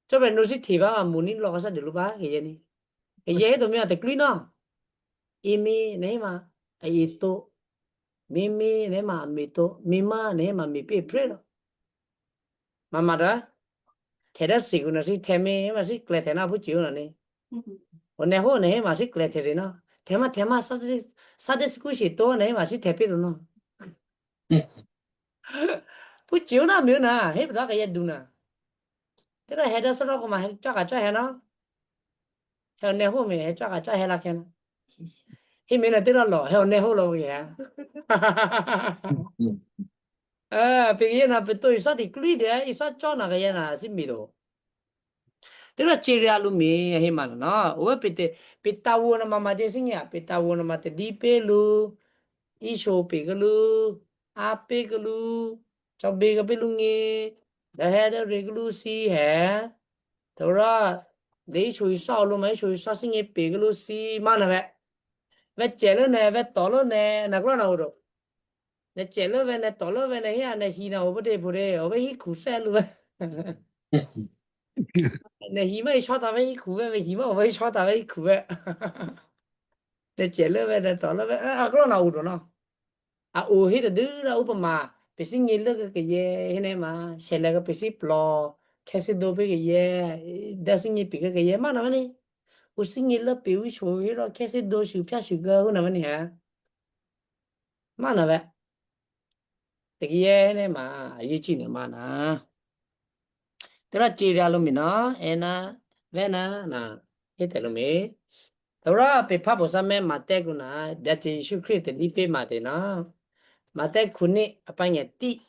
Cho pe no si thi ba ma mo ni lo ka sa de lu ba ke ye ni. Ke ye to mi a te kli no. I mi ne ma, a i to. Mi mi ne ma mi to. Mi ma ne ma mi pe pre lo. Mama da. Te da si ku na si te mi ma si kle te na bu chi na ni. O ne ho ne ma si kle te ri na. Te ma te ma sa de sa de si ku si to ne ma si te pi ru na. Pu chiu na miu na, he da ka ye du na. Te ra he da sa ro ko ma he cha ka cha he na. He ne hu mi he cha ka cha he la ke na. He mi na te ra lo, he ne hu lo ke ya. Eh, pe ye na pe to isa di kli de, isa cho na ka ye na si mi do. Tira chiri alu mi he mana na. Owe pete pita wo na mama de singia, pita wo na mate di pelu. Iso pegelu, apegelu, chobega pelungi. Da he da regelu si he. Tora de iso isa alu ma iso isa singe pegelu si mana ve. Ve chelo ne, ve tolo ne, na kula na uro. Ne chelo ve ne tolo ve ne hia ne hina obo de bure, obo hi kuselu ve. Ne hima i shota ve hi kuve ve hima obo i shota ve hi kuve. Ne chelo ve ne tolo ve, eh, aklo na uro no. A, u hita dura upa ma, pisi ngi leke ke ye, hine ma, shele ke pisi plo, kesi do pe ke ye, dasi ngi pi ke ke ye, mana mani. Usi ngi le pi u shu hiro, kesi do shu pia shu ke, una mani ha. Mana ve. Te ke ye, hine ma, ye chi ne mana. Tera chi ria lumi no, ena, vena, na, hita lumi. Tawra pe phapo sa me mate kuna, biache Yeshu Khrist ni pe mate na. Mate kuni apanya ti.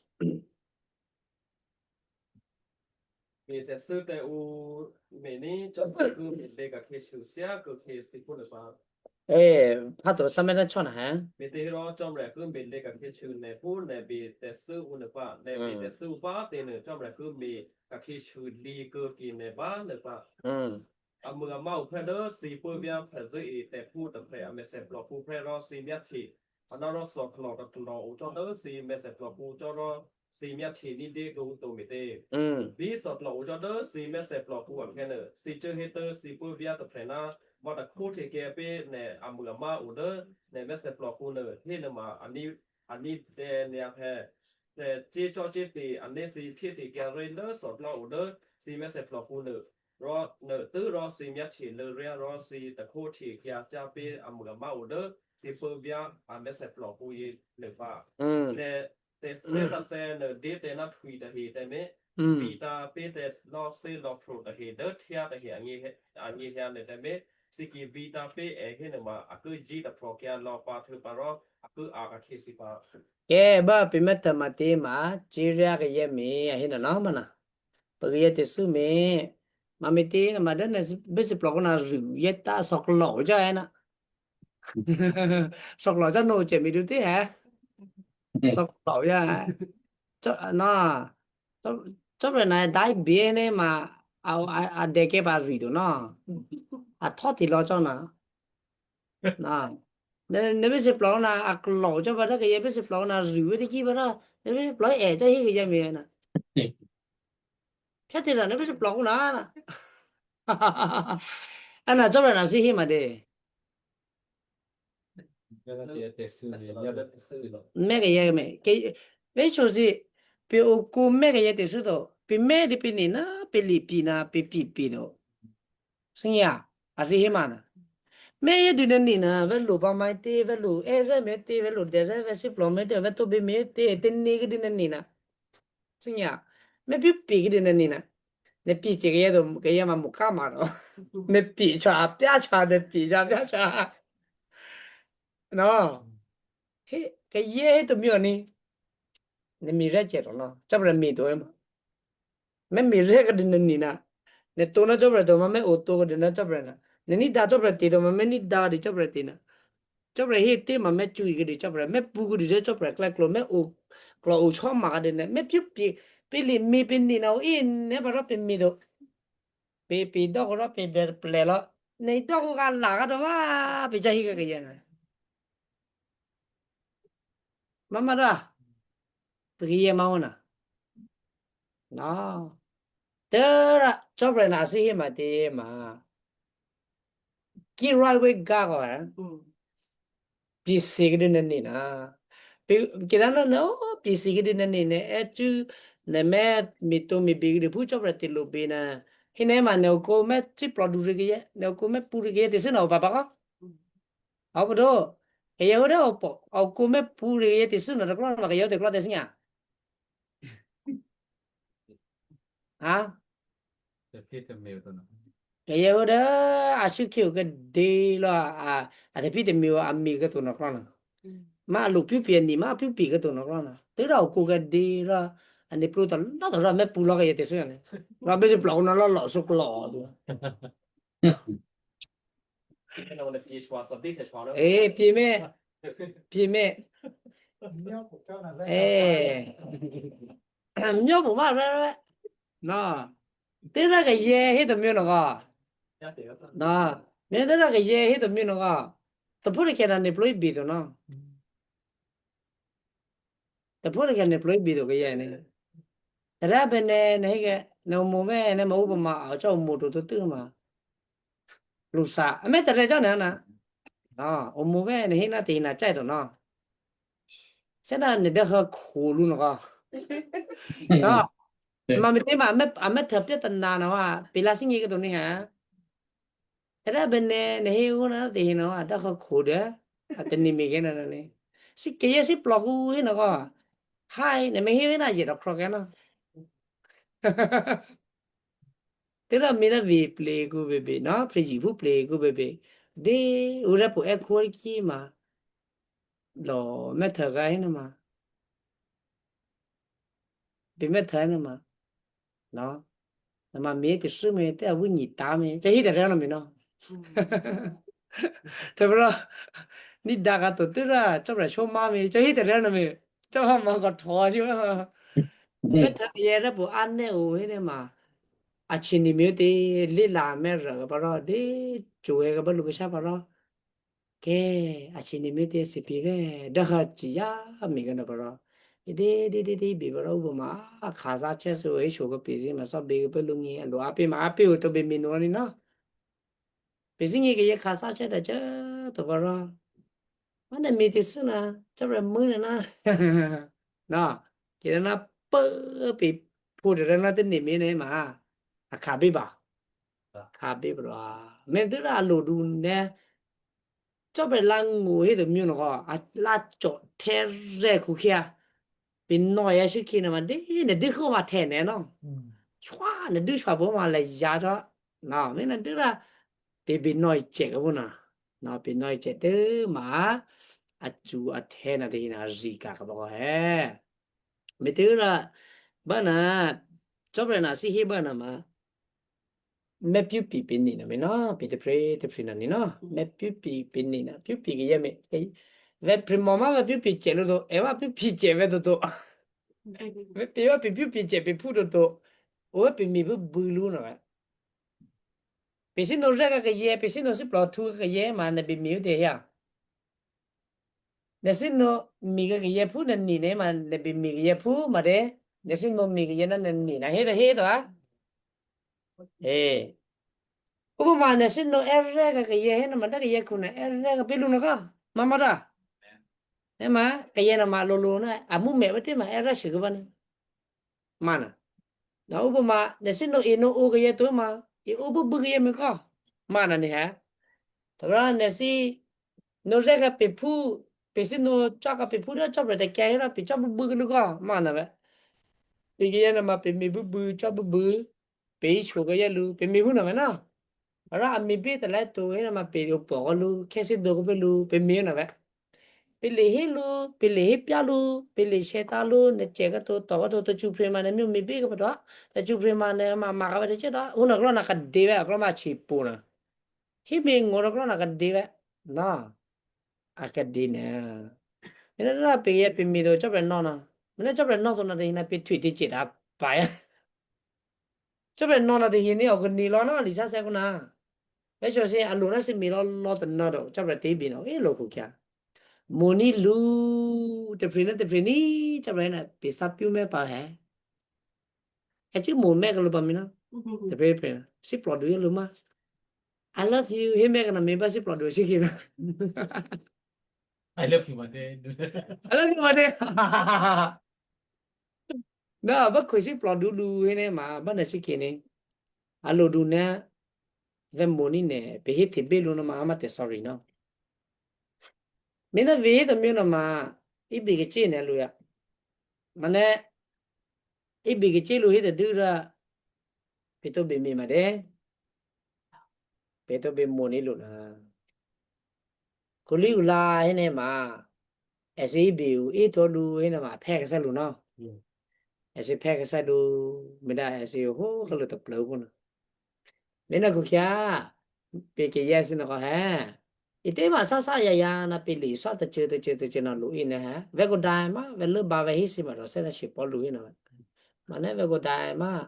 Ite su te u meni, chok ku mi de ka ke shu sia ku ke si ku le pa. E, phato sa me na chona ha. Mi te hiro chom re ku mi de ka ke shu ne pu ne bi te su u ne pa, ne bi te su pa te ne chom re ku mi ka ke shu li ku ki ne ba ne pa. Mm. Amu ama u phre do si pu bia phre zu i te pu te phre ame se plo pu phre ro si mia thi. Ana ro so klo ka klo u cho do si me se plo pu cho ro si mia thi ni de ko u to mi te. Mm. Bi so klo u cho do si me se plo pu a kene. Si che he to si pu bia te phre na. Ma ta ku thi ke pe ne amu ama u do ne me se plo pu ne he ne ma ani ani de ne a phe. Te chi cho chi ti ani si thi ti ke re ne so klo u do si me se plo pu ne. Ro ne tu ro si mia chi le ria ro si ta ko chi kia cha pe a mu ma u de si pu bia a me se plo pu yi le pa. Mm. Ne te te sa se ne de te na thui de he te me. Mm. Pi ta pe te lo si lo pro de he de tia de he a ngi he a ngi he ne te me. Si ki vi ta pe e he ne ma a ku ji ta pro kia lo pa thu pa ro a ku a ka ke si pa. Ke ba pi me ta ma ti ma chi ria ke ye mi a he na na ma na. Pagi ye te su me. Ma mi ti na ma de ne bisi plo na zu ye ta sok lo ja na. Sok lo ja no che mi du ti ha. Sok lo ya. Cho na. Cho cho re na dai bi ne ma a a a de ke ba zu du no. A tho ti lo cho na. Na. Ne ne bisi plo na a klo cho ba da ke ye bisi plo na zu de ki ba da. Ne bisi plo e ja hi ke ja mi na. Pia te ra ne bisi plo na na. Ana cho re na si hi ma de. Meke ye me ke me cho si pe o ku meke ye te su do pe me de pe ni na pe li pi na pe pi pi do. Sing ya asi he mana. Me ye du ne ni na ve lu pa mai te ve lu e ve me te ve lu de ve ve si plo me te ve to be me te te ni ke du ne ni na. Sing ya me pi pi ke du ne ni na. Ne pi che ke ye do ke ye ma mu ka ma do. Me pi cha pia cha me pi cha pia cha. No. He ke ye he to mi oni. Ne mi re che to no. Cha bra mi to em. Me mi re ke de ne ni na. Ne to na cha bra to ma me o to ke de na cha bra na. Ne ni da cha bra ti to ma me ni da de cha bra ti na. Chopra he te ma me chu i gidi chopra me pu gidi de chopra kla klo me u klo u cho ma ga de ne me piu pi pe li mi pe ni na u i ne ba ro pe mi do pe pi do ko ro pe de ple lo ne i do ko ga la ga do wa pe ja hi ga ga ya na ma ma da pe ki ye ma u na na te ra chopra na si he ma te ye ma ki ra we ga ko eh Pisigidi na nina. Pi kidana no pisigidi na nina etu ne me mi to mi bigidi pucho prati lubina. Hine ma ne ko me ti produrigi ye ne ko me purigi ye tisina o papa ko. Apo do. Ke ye ore opo. O ko me purigi ye tisina de klo ma ke yo de klo tisina. Ha? Te pite mi utono. Ke ye ore asu ki ke de la a a te pite mi a mi ke to no klo na. Ma lu piu pi ni ma piu pi ke to no klo na. Te ra o ko ke de ra ani plu ta la ta ra me pu lo ke ye te su ne. Ra be se plo na la la su klo. Eh, pime. Pime. Eh. Myo bu ma re re. Na. Te ra ke ye he to myo no ga. Na. Ne te ra ke ye he to myo no ga. To pure ke na ne plo bi to na. Te pure ke ne plo bi to ke ye ne. Te ra be ne ne ke ne mo ve ne ma u ma a cha mo to to tu ma. Lusa, me te re jana na. Na, o mo ve ne hina te hina chai do na. Sena ne de ha kholu no ga. No. Ma mi te ma me a me thap te tan na na wa. Pila sing ke to ni ha. Era bene ne he una de he no ada ko kode. Ate ni mi ke na ni. Si ke ye si plo ku he no ko. Hai ne me he na je do kro ke no. Tera mi na vi ple ku bebe no, ple ji pu ple ku bebe. De ura pu e ko ki ma. Lo me ta ga he no ma. Bi me ta he no ma. No. Na ma mi ke su me te a wu ni ta me. Te hi de re no mi no. Te bro. Ni da ga to te ra, cha bra sho ma mi. Te hi de re no mi. Cha ma ma ga to shi ma. Pe ta ye re bu an ne u he ne ma. A chi ni mi te le la me ra ga ba ro de. Chu he ga ba lu ga sha ba ro. Ke a chi ni mi te si pi ve. Da ha chi ya mi ga na ba ro. Ide, ide, ide, ide, bi baro bu ma, a, kaza che su e shu ko pisi ma so bi ko pe lungi, a lu api ma api u to bi mi no ni no. Pisi ngi ke ye kaza che da che to baro. Ma na mi ti su na, che bra mu na na. Na, ki na pe pi pu de na te ni mi ne ma. A ka bi ba. Ka bi bro. Me de la lo du ne. Cho be la ngu he de mi no ko. A la cho te re ku kia. Bi no ya shi ki na ma de ne de ko ma te ne no. Shwa ne de shwa bo ma la ya cho. Na, me na de la. Bi bi no che ko na. Na bi no che de ma. A chu a te na de na ri ka ko he. Me te la ba na. Cho be na si he ba na ma. Me piu pi pi ni na mi no, pi te pri, te pri na ni no. Me piu pi pi ni na, piu pi ke ye me. Ke, ve pri mo ma ve piu pi che lu do, e va piu pi che ve do do. Ve pi va pi piu pi che pi pu do do. O ve pi mi bu bu lu no ve. Pi si no re ka ke ye, pi si no si plo tu ke ye, ma ne bi mi u de ya. Ne si no mi ke ye pu ne ni ne ma ne bi mi ke ye pu ma de. Ne si no mi ke ye na ne ni na he de he do a. Eh. Ubu ma ne si no erre ka ke ye he na ma da ke ye ku na erre ka bilu na ka. Ma ma da. Ne ma ke ye na ma lo lo na. A mu me ba te ma erre shi ke ba ne. Mana. Na ubu ma, ne si no e no o ga ye to ma, e o bu bu ga ye mi ko. Mana ni ha. Tora ne si no ze ga pe pu, pe si no cha ga pe pu da cha bre de ke ra pe cha bu bu ga lu ko. Mana be. Pe ga ye na ma pe mi bu bu cha bu bu. Pe i chu ga ye lu, pe mi bu na me na. Ara a mi bi ta la to he na ma pe yo po ga lu, ke si do ga pe lu, pe mi na be. Pe le he lu, pe le he pia lu, pe le she ta lu, ne che ga to, to ga to, to chu pre ma ne mi mi bi ga pa do. Ta chu pre ma ne ma ma ga ba de che da. Una glo na ka de ba, glo ma chi pu na. Hi mi ngo glo na ka de ba. Na. A ka de na. Ina na pe ye pe mi do cho pe no na. Mene cho pe no to na de ina pe twi de che da pa ya. Cho pe no na de hini o ni lo na li sa se ku na. Ve cho se a lu na se mi lo lo de no do. Cho pe te bi no. E lo ku kya. Mo ni lu. Te pri na te pri ni. Cho pe na pe sa piu me pa he. E chi mo me ka lu pa mi na. Te pe pe na. Si pro du ye lu ma. I love you. He me ka na me ba si pro du si ki na. I love you, mate. I love you, mate. Na, ba ko si plo du lu hene ma, ba na si kene. Alo du na, ve moni ne, pe he te be lu no ma, ama te sorry no. Me na ve he to mi no ma, i bi ke che ne lu ya. Mane, i bi ke che lu he te du ra, pe to be mi ma de. Pe to be moni lu na. Kuli ula hene ma. Ese i bi u i to lu hene ma pe ke sa lu no. Ese pe ke sa lu. Me da ese ho ke lu to plo ku na. Me na ku kya. Pe ke yes no ko he. I te ma sa sa ya ya na pe li sa te che te che te che na lu i ne he. Ve ko dai ma, ve lu ba ve hi si ma do se na si po lu i na. Ma ne ve ko dai ma.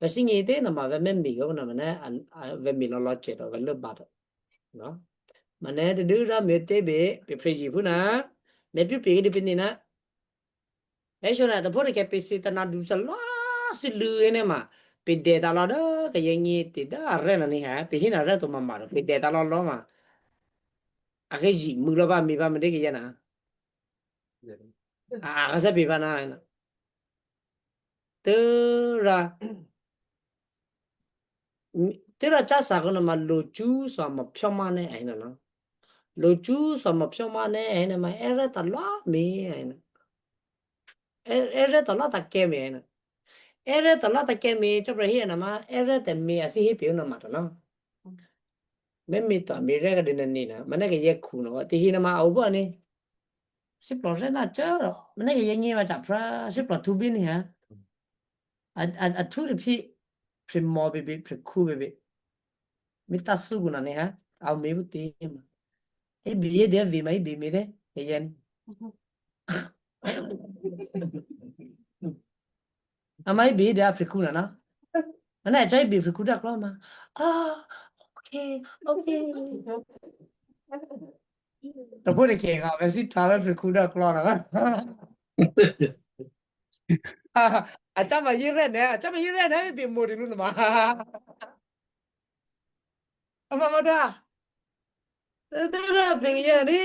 Ve si ngi te na ma ve me mi ko na ma ne, a, ve mi lo lo che do, ve lu ba do. No. Ma ne te du ra me te be, pe pre ji pu na. Me pi pe ke di pe ni na. E sho na ta pore ke pe si ta na du sa la si lu ene ma. Pe de ta la da ke ye ngi ti da re na ni ha. Pe hi na re to ma ma pe de ta la lo ma. A ke ji mu lo ba mi ba me de ke ye na. Ага, sa pi ba na ina. Tera, tera cha sa ko na ma lo chu so ma pyo ma ne ina na. Lo chu so ma pyo ma ne ina ma era ta lo mi ina. Era ta lo ta ke mi ina. Era ta lo ta ke mi cho pra hi na ma era ta mi asi hi pi na ma ta na. Me mi ta mi re ga de na ni na. Ma ne ke ye ku no ti hi na ma au ba ni. Siplo re na cha ro. Ma ne ke ye ni ma cha pra siplo tu bi ni ha. A, a, a tu de pi pri mo bi bi pri ku bi bi. Mi ta su gu na ni ha. Au mi bu ti ma. E bi ye de vi ma e bi mi de. E ye ni. Ama e bi de a pri ku na na. Ma na cha e bi pri ku da klo ma. Ah, okay, okay. Ta bo de ke ga ve si ta ve pri ku da klo na. Ah, a cha ma ye re ne, a cha ma ye re ne bi mo de lu na ma. Ama ma da. Tera pe ye ni.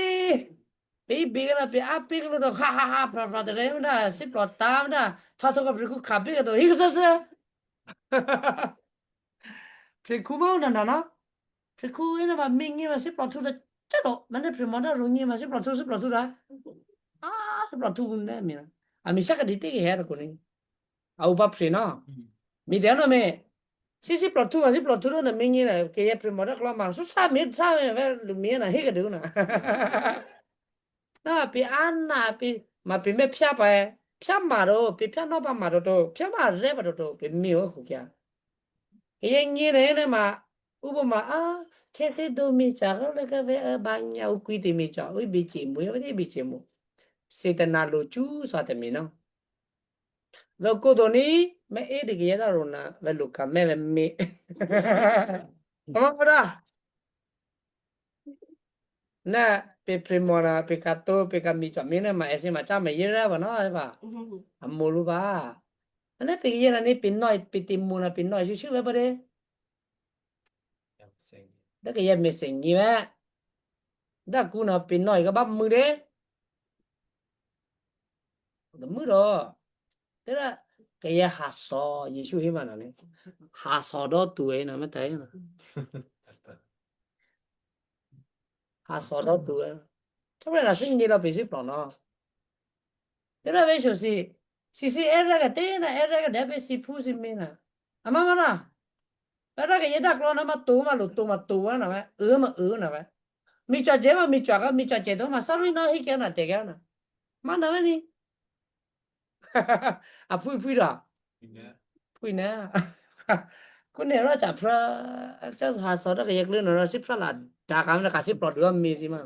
Pe bi ga na pe a pe ga do ha ha ha pra pra de re na si pro ta na. Ta to ka pri ku ka pe ga do hi sa sa. Pri ku ma na na na. Pri ku ina ma mi ngi ma si pro tu da. Cha do. Ma ne pri mo da ru ngi ma si pro tu si pro tu da. Ah, si pro tu ne mi na. A mi sa ka di te ke he ko ni. Au ba pri na. Mi de na me. Si si pro tu ma si pro tu na mi ngi na ke ye pri mo da klo ma. Su sa mi sa me ve lu mi na hi ka du na. Na pi ana pi ma pi me pya pa e. Pya ma ro pi pya no pa ma ro to pya ma re pa ro to pi mi o ku kya. Ye ngi re ne ma u bo ma a ke se do mi cha ga le ka ve a ba nya u kui te mi cha u bi chi mu ya de bi chi mu. Se ta na lo chu sa te mi no. Ve ko do ni me e de ke ya da ro na ve lu ka me ve mi. Ama ora. Na pe primora pe kato pe kamicho mina ma ese ma chama yera ba no ba. Amolu ba. Ana pe yera ni pe no pe timuna pe no shu shu ba bare. Da ke ya mesengi ba. Da kuna pe no ga ba mure. Da muro. Tera ke ya haso Yesu himana ni. Haso do tu e na meta e na. Ha soro tu. Coba na sing ni lo bisi plono. Tera be so si si si era ka te na era ka da be si pu si mina. Ama mana. Era ka yeda klono ma tu ma lu tu ma tu na ma. E ma e na ma. Mi cha je ma mi cha ka mi cha je do ma saru na hi ke na te ka na. Mana ma ni. A pui pui ra. Pui na. Ku ne ra cha pra cha ha so da ka yek lu no ra si pra la da ka na ka si pra du mi si ma.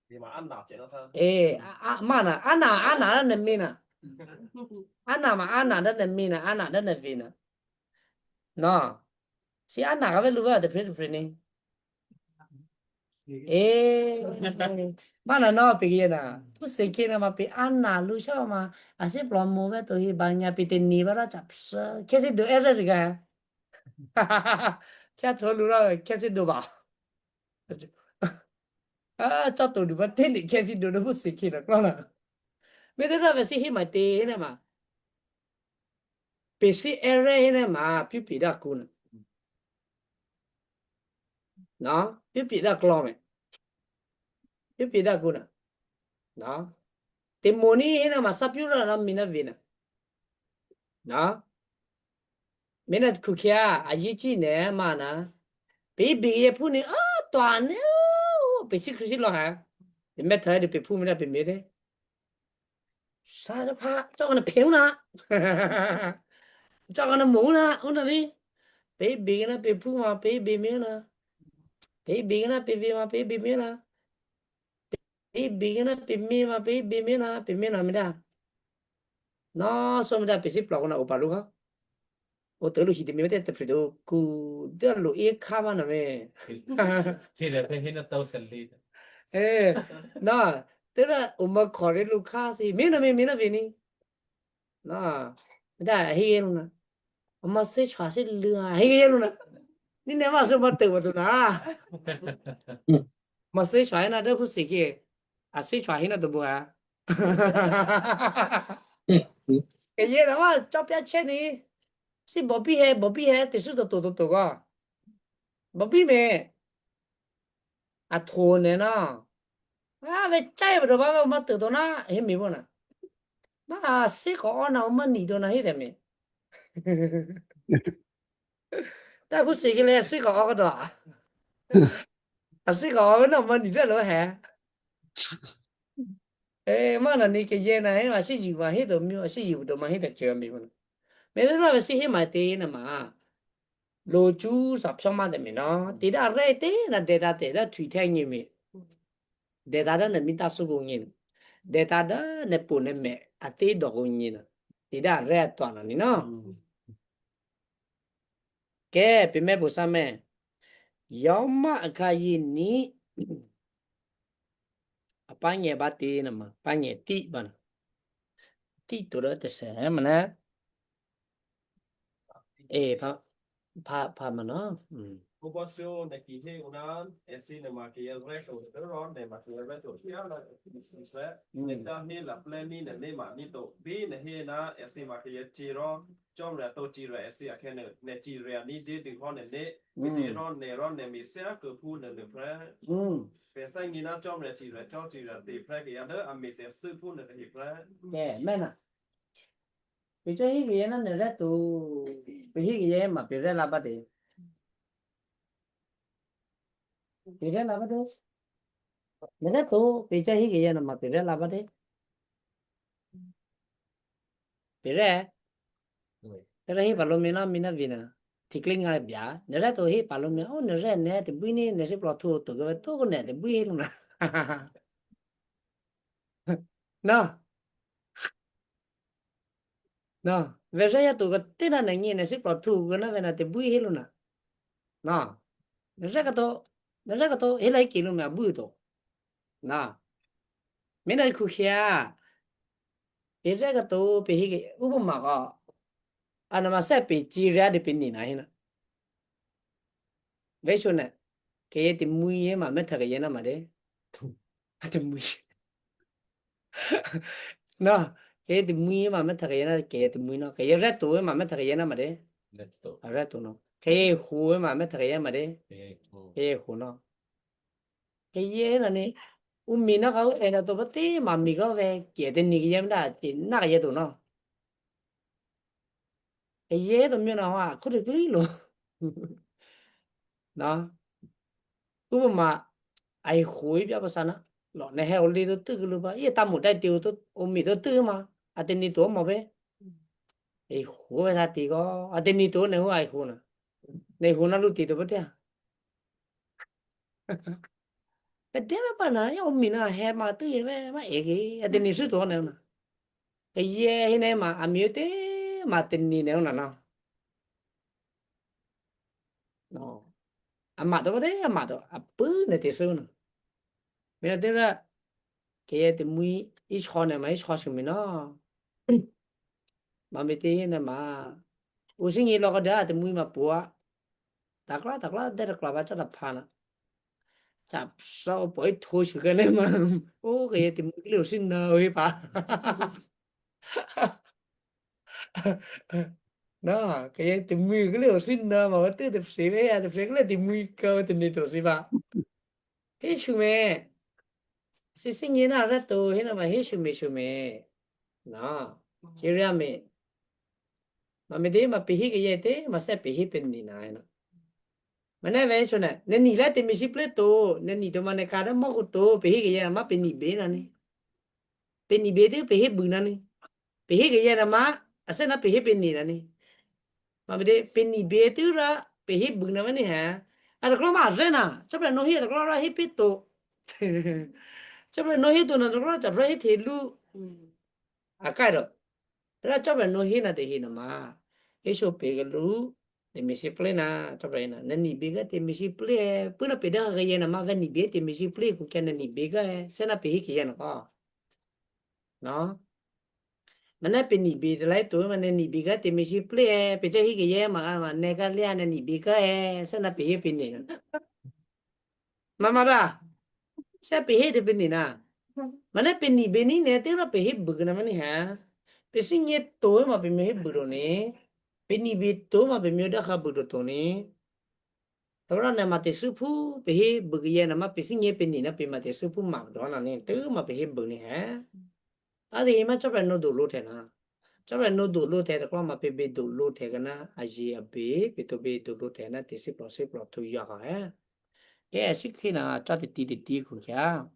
Di ma an na che na ta. E a mana ana ana da na mina. Ana ma ana da na mina ana da na vina. No. Si ana ka ve lu va de pre pre ni. E mana no pe ye na. Tu se ke na ma pe ana lu sha ma. A se plo mo ve to hi bang nya pe te ni ba ra cha psa. Ke se do er er ga. Cha to lu ra ke se do ba. A cha to lu ba te ni ke se do do bu se ke na klo na. Me de ra ve si hi ma te na ma. Pe si er er na ma pi pi da ku na. Na, pi pi da klo me. Pi pi da ku na. Na. Te moni hina ma sa piura na mina vina. Na. Mina kukia a yi chi ne ma na. Pe bi ye pu ni a to ne. Pe si krisi lo ha. Pe me ta de pe pu mina pe me de. Sa de pa to na pe una. To na mo una una ni. Pe bi na pe pu ma pe bi me na. Pe bi na pe vi ma pe bi me na. Pe bi na pe mi ma pe bi me na pe me na mi da. No so mi da pe si plo na o pa lu ka. O te lu hi de mi te te pri do ku de lu e ka ma na me. Ti le te hina tau sel li. E na te na o ma kore lu ka si mi na mi mi na vi ni. Na mi da hi e lu na. O ma se chwa se lu a hi e lu na. Ni ne ma so ma te wa tu na. Ma se chwa na de bu se ke. A se chwa hina de bu a. Ke ye na ma chop ya cheni. Si bobi he, bobi he, te su to to to to ga. Bobi me. A to ne na. A ve chai bo ba ma to to na, he mi bo na. Ma si ko ona ma ni to na he de me. Ta bu si ke le si ko o do. A si ko o no ma ni de lo he. E, mana ni ke ye na he, ma si ji ma he do mi, si ji do ma he de che mi. Me de na si he ma te na ma. Lo chu sa pyo ma de mi no. Ti da re te na de da te da tui te ni mi. De da da ne mi ta su gu ni. De da da ne pu ne me. A ti do gu ni na. Ti da re to na ni no. Ke pi me bu sa me. Yo ma ka yi ni. Apa nye ba ti na ma. Pa nye ti ba na. Ti tu ra te se ma na. E pa pa pa ma na. Mm. Ubasio ne ki he unan, esi ne ma ki el reto, ron ne ma ki el reto. Ki ala ki si se, ne ta he la pleni ne ne ma ni to. Bi ne he na, esi ma ki el chiro, chom re to chiro, esi a ke ne, ne chiro ni de de hon ne ne. Ki ne ron ne ron ne mi se a ke pu ne ne pre. Mm. Pe sa ni na chom re chiro, cho chiro de pre ke ya de, a mi te su pu ne ke hi pre. Ke, mena. Pe cho hi ke ye na ne re to. Pe hi ke ye ma pe re la ba de. Pire la ba de. Nere to, pe cha hi ke ya na ma pire la ba de. Pire. Tere hi palo mina, mina vina. Tikling a bia. Nere to hi palo mi. Oh, nere ne te bui ni, ne si plo tu tu ke tu ne te bui hi lu na. Na. Na, veja ya tu ke tina na ngi ne si plo tu ke na vena te bui hi lu na. Na. Nere ka to, nere ka to, hela iki lu me bui to. Na. Mina iku hia. Pire ka to, pe hi ke, ubu ma ka. Ana ma se pe chi ria de pe ni na hina. Ve shu ne. Ke ye te mui ye ma me ta ke ye na ma de. A te mui. Na. Ke ye te mui ye ma me ta ke ye na, ke ye te mui no. Ke ye re to ye ma me ta ke ye na ma de. Reto. A re to no. Ke ye hu ye ma me ta ke ye ma de. Ke ye hu. Ke ye hu no. Ke ye na ni, u mi na ka u e na to ba te ma mi ka ve ke te ni ke ye na ti na ka ye to no. Ke ye to mi na wa ku de kli lo. Na. U ma ai hu i bia ba sa na. Lo ne he o li to tu lu ba. Ye ta mu dai ti u to, u mi to tu ma. A te ni to ma be. E hu sa ti ko. A te ni to ne hu ai hu na. Ne hu na lu ti to ba te. Pe de me pa na, ya o mi na he ma tu ye me, ma e ke, ya te ni su to ne na. Ke ye hi ne ma, a mi te ma te ni ne na na. No. A ma to de, a ma to, a pu ne te su na. Mi na te ra, ke ye te mui, is ho ne ma, is ho su mi na. Ma mi te ye ne ma. U sing i lo ko da te mui ma pua. Takla, takla, der kla ba cha da pana. Cha so poi thu shu ke ne ma. O ke ye ti mui kle u sin na oi pa. Na, ke ye ti mui kle u sin na ma, te te si ve ya, te si kle ti mui ka te ni to si ba. He shu me. Si si ni na ra to, he na ma he shu me shu me. Na, chi ria me. Ma me de ma pe hi ke ye te, ma se pe hi pe ni na na. Ma ne ve shu na, ne ni la te mi si ple to, ne ni to ma ne ka da ma ko to, pe hi ke ye ma pe ni be na ni. Pe ni be de pe hi bu na ni. Pe hi ke ye na ma, a se na pe hi pe ni na ni. Ma me de pe ni be tu ra, pe hi bu na ma ni ha. A da klo ma re na, cha pe no hi da klo ra hi pe to. Cha pe no hi to na da klo cha pe hi te lu. A kai ro. Ra cha pe no hi na te hi na ma. E sho pe ke lu, te mi si ple na, cha pe na. Na ni be ga te mi si ple, pu na pe da ke ye na ma ve ni be te mi si ple, ku ke na ni be ga, se na pe hi ke ye na ko. No? Mana pe ni bi de lai tu, mana ni bi ga te mi si ple, pe cha hi ke ye ma, ma ne ka lia na ni bi ga e, sa na pe ye pe ni. Mama da, sa pe he de pe ni na. Mana peni beni ne tera pehe bugna mani ha. Pesi nye to ma pe mehe buroni. Peni be to ma pe myoda ha budo toni. Tabra na mate supu pehe bugye na ma pesi nye peni na pe mate supu ma do na ni. Te ma pehe buni ha. Ade ima chapra no do lo tena. Chapra no do lo te kwa ma pe be do lo te kana aji a be pe to be do lo tena te siplo siplo tu ya ha. Ke sikhi na cha te ti te ti ku kya.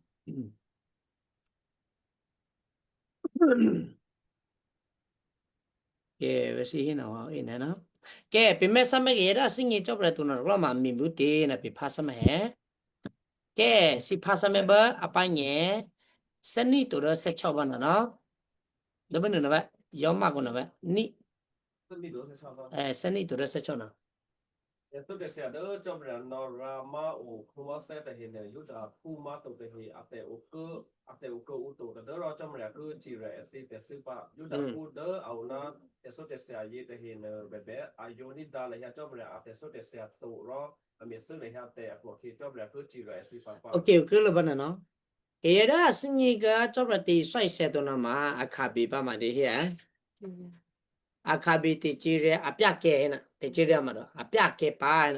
Ke vesi hina wa ina na. Ke pime same ke yeda singi chopra tu na roma mi buti na pi pasame he. Ke si pasame ba apanye seni to do se choba na no. Da bana na ba. Yo ma ko na ba. Ni. Eh, seni to do se chona. Eto te sia de chom re no ra ma o kuma se te he ne yu da ku ma to te he ate o ku ate o ku u to de ro chom re ku chi re si te si pa yu da ku de au na eso te sia ye te he ne be be a yo ni da le ya chom re ate so te sia to ro a mi su le ya te a ko ki chom re ku chi re si pa pa. Okay, okay, lo bana no. Ke yeda singi ga chopra te so ise to na ma a ka bi ba ma de he. A ka bi te chi re a pya ke na te chi re ma do a pya ke pa.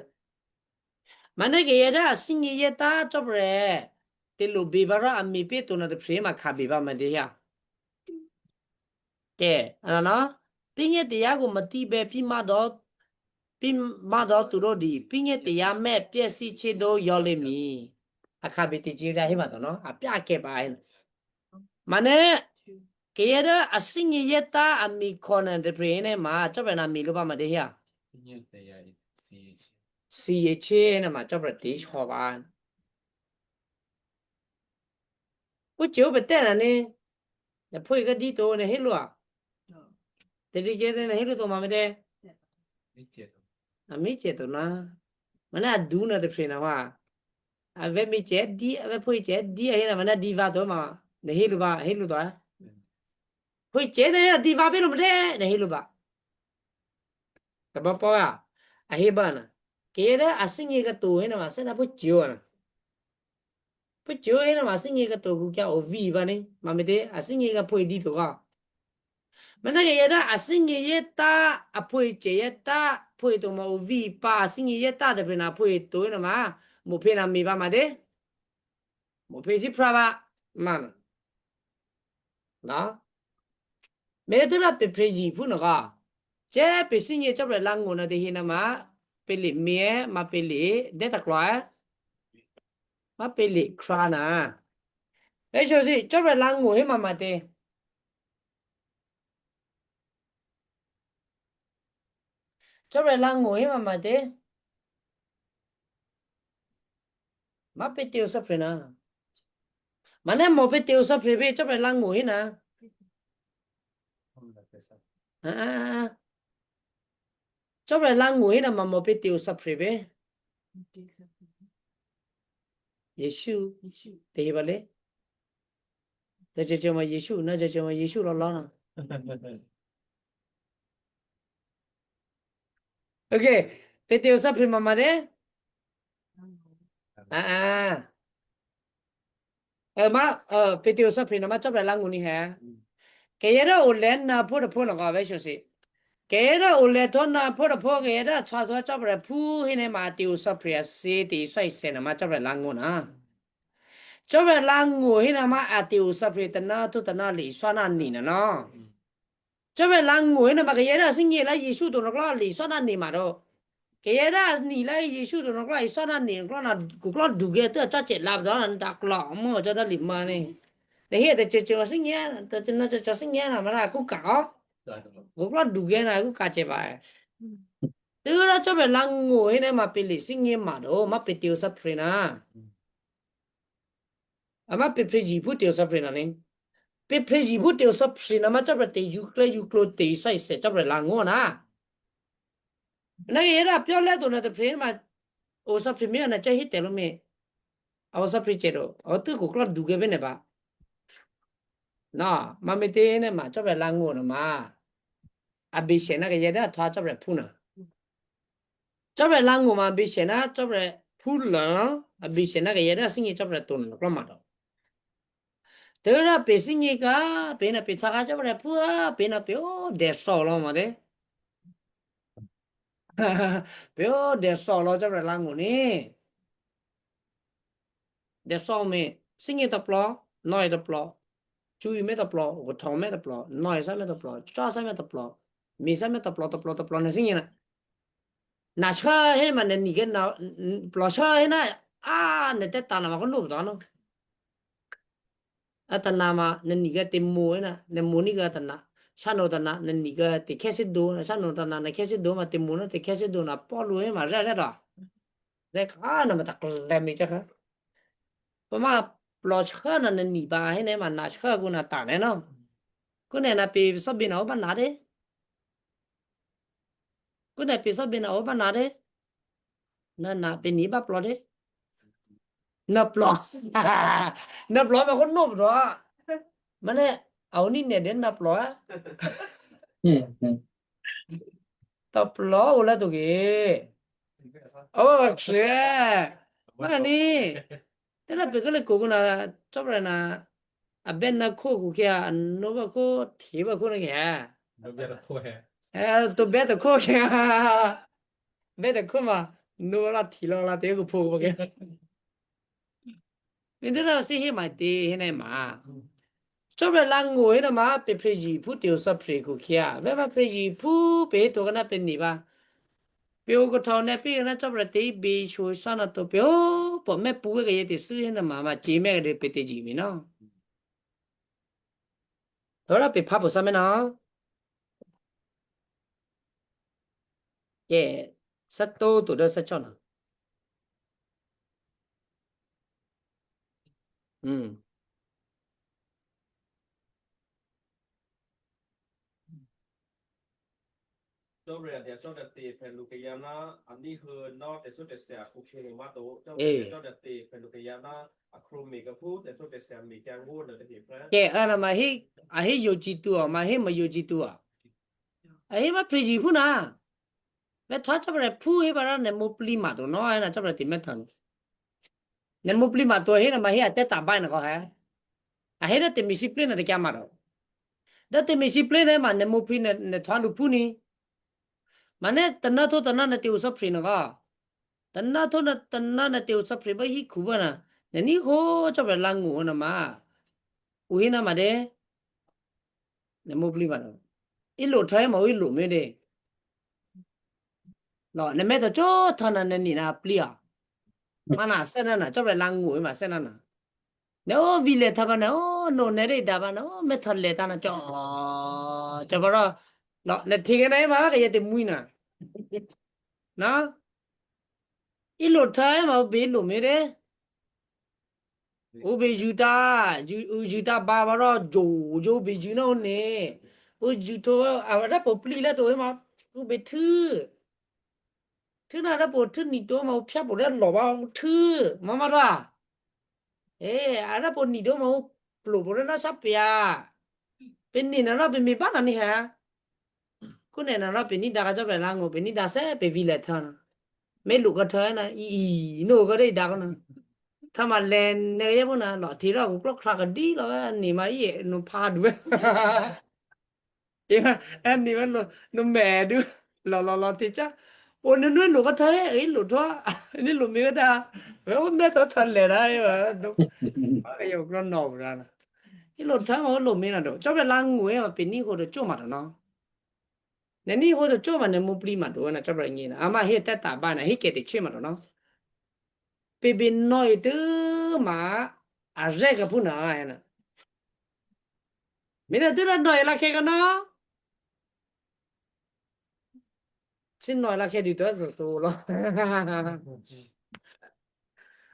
Mana ke yeda singi yeta chopre. Te lo be bara ami pe to na de pre ma ka be ba ma de ya. Ke, ana na. Pinye te ya go mati be pi ma do. Pi ma do tu ro di. Pinye te ya me pe si che do yo le mi. A ka be te chi ra he ma do no. A pe a ke ba he. Mana ke yeda a singi yeta ami kona de pre ne ma chopre na mi lo ba ma de ya. Si ye che na ma chopra te ho ba. Uche ube tena ni. Na poi ga di to na helu a. Te di ke na helu to ma me de. Na mi che to na. Mana a du na de pre na wa. A ve mi che di, a ve poi che di a hena mana di va to ma. Na helu ba, helu to a. Poi che na ya di va be lo me de, na helu ba. Ka ba po a. A he ba na. Ke yeda a singi ga to hena ma se na poi che wa na. Pucho ena ma singi ka to ku kya o vi ba ni. Ma me de a singi ka poi di to ka. Mana ke yeda a singi yeta a poi che yeta poi to ma o vi pa a singi yeta de pre na poi to ena ma. Mo pe na mi ba ma de. Mo pe si pra ba. Mana. Na. Me de ra pe preji pu no ga. Che pe singi chopre lango na de hina ma. Pele me ma pele de ta klo. Ma pele krana. E so si chopre lango he ma ma de. Chopre lango he ma ma de. Ma pe te o sa pre na. Mana mo pe te o sa pre be chopre lango he na. Ah. Chopre lango he na ma mo pe te o sa pre be. Yesu. Te he bale. Te che che ma Yesu, na che che ma Yesu lo lo na. Okay, pe te o sa pre ma ma de. Ah, ah. Eh, ma, eh, pe te o sa pre na ma chopre lango ni he. Ke yera o len na po de po na ga ve so si. Ke yera o le to na po de po ke yera cha to chopre pu hine ma te o sa pre a se te so i se na ma chopre lango na. Chopre lango hina ma a te o sa pre ta na to ta na le so na ni na no. Chopre lango hina ma ke yera singi la Yesu to no kla le so na ni ma do. Ke yera ni la Yesu to no kla so na ni kla na ku kla du ge te cha che la do na ta kla mo cha da li ma ni. Te he te che che wa singi ya, te te na che che singi ya na ma na ku ka o. Ku kla du ge na ku ka che ba. Te ra chopre lango hina ma pele singi ma do, ma pe te o sa pre na. Ama pe preji pu te o sa pre na ni. Pe preji pu te o sa pre na ma chopre te yukle yuklo te i sa i se chopre lango na. Na ke yera pyo le to na te pre ma o sa pre mi na cha hi te lo mi. A o sa pre che do. O tu ku kla du ge be ne ba. Na, ma me te ne ma chopre lango na ma. A be se na ke yera to chopre pu na. Chopre lango ma be se na chopre pu la. A be se na ke yera singi chopre to na kla ma do. Tera pe singi ka, pe na pe taka jabra pua, pe na pe o de solo ma de. Pe o de solo jabra languni. De so me singi taplo, noi taplo. Chui me taplo, gotho me taplo, noi sa me taplo, cha sa me taplo, mi sa me taplo, taplo, taplo na singi na. Na cha he ma na ni ke na, plo cha he na, a, ne te ta na ma ko nu da no. Ata na ma na ni ke te mo he na, ne mo ni ke ata na. Cha no ta na, na ni ke te ke se do, na cha no ta na, na ke se do ma te mo na, te ke se do na po lu he ma re re da. Re ka na ma ta kle mi cha ka. Pama plo chka na na ni ba he ne ma na chka ku na ta ne no. Ku ne na pe so bi na o ba na de. Ku ne pe so bi na o ba na de. Na na pe ni ba plo de. Na plo. Na plo ma ko no bro. Mane au ni ne de na plo a. Ta plo o la tu ke. O che. Mani. Tena pe kele ko na chobra na. A ben na ko ku ke a no ba ko ti ba ko na ke. No be da ko he. Eh, to be da ko ke. Be da ko ma. No la ti lo la te ko po ko ke. Mindera si he ma te he na ma. Chobra langu he na ma pe preji pu te o sa pre ku kia. Be ma preji pu pe to kana pe ni ba. Pe o ko tau ne pe na chobra te be cho sa na to pe o po me pu ke ye te su he na ma ma chi me de pe te ji mi no. Ora pe pa po sa me na. Ye, sa to to da sa chona. Mm. Chobra dia chobra te pelu ke yana ani hu no te su te sia ku ke ma to. Chobra dia chobra te pelu ke yana a kru mi ke pu te su te sia mi ke ngu na te he pra. Ke ana ma hi a hi yo ji tu a ma hi ma yo ji tu a. A hi ma pri ji pu na. Me tha chobra pu hi ba ra ne mo pli ma to no a na chobra ti me than. Ne mo pli ma to he na ma hi a te ta bai na ko he. A he na te mi si pli na te kya ma ro. Da te mi si pli ne ma ne mo pli ne ne tha lu pu ni. Ma ne ta na to ta na na te u sa pli na ga. Ta na to na ta na na te u sa pli ba hi ku ba na. Ne ni ho chobra langu na ma. U hi na ma de. Ne mo pli ba na. I lo tha ma u i lo me de. No, ne me to cho tha na ne ni na pli a. Ma na se na na chobra langu ma se na na. Ne o vile taba ne o no ne re daba ne o me thale ta na cho cho baro. No ne thige na ma ke ye te muina. Na? I lo tha ma be lo me re. O be juta, ju u juta ba baro jo jo be ju no ne. O ju to a da po pli la to ma. O be thu. Thu na da po thu ni to ma o phya po da lo ba o thu. Ma ma da. E, ara po ni do ma u plo po na sa pia. Pe ni na ra pe mi ba na ni ha. Ku ne na ra pe ni da ga ja pe na ngo pe ni da se pe vi le tha na. Me lu ka tha na i i no ka re da ka na. Tha ma len ne ye bo na lo ti ra ku klo kra ka di lo ni ma ye no pa du. Ia, ani ba no, no medu. Lo lo lo ti cha. O no no lo ka tha e lo tha. Ni lo mi ka tha. O me to tha le ra e ba. No. Ba ka yo kro no bra na. I lo tha o lo mi na do. Cho be la ngu e ba pe ni ho do cho ma do no. Ne ni ho do cho ma ne mo pli ma do na cho bra ni na. Ama he ta ta ba na he ke de che ma do no. Pe be no e tu ma a re ka pu na e na. Mira tu ra no e la ke ka no. Sin no la ke di to so so lo.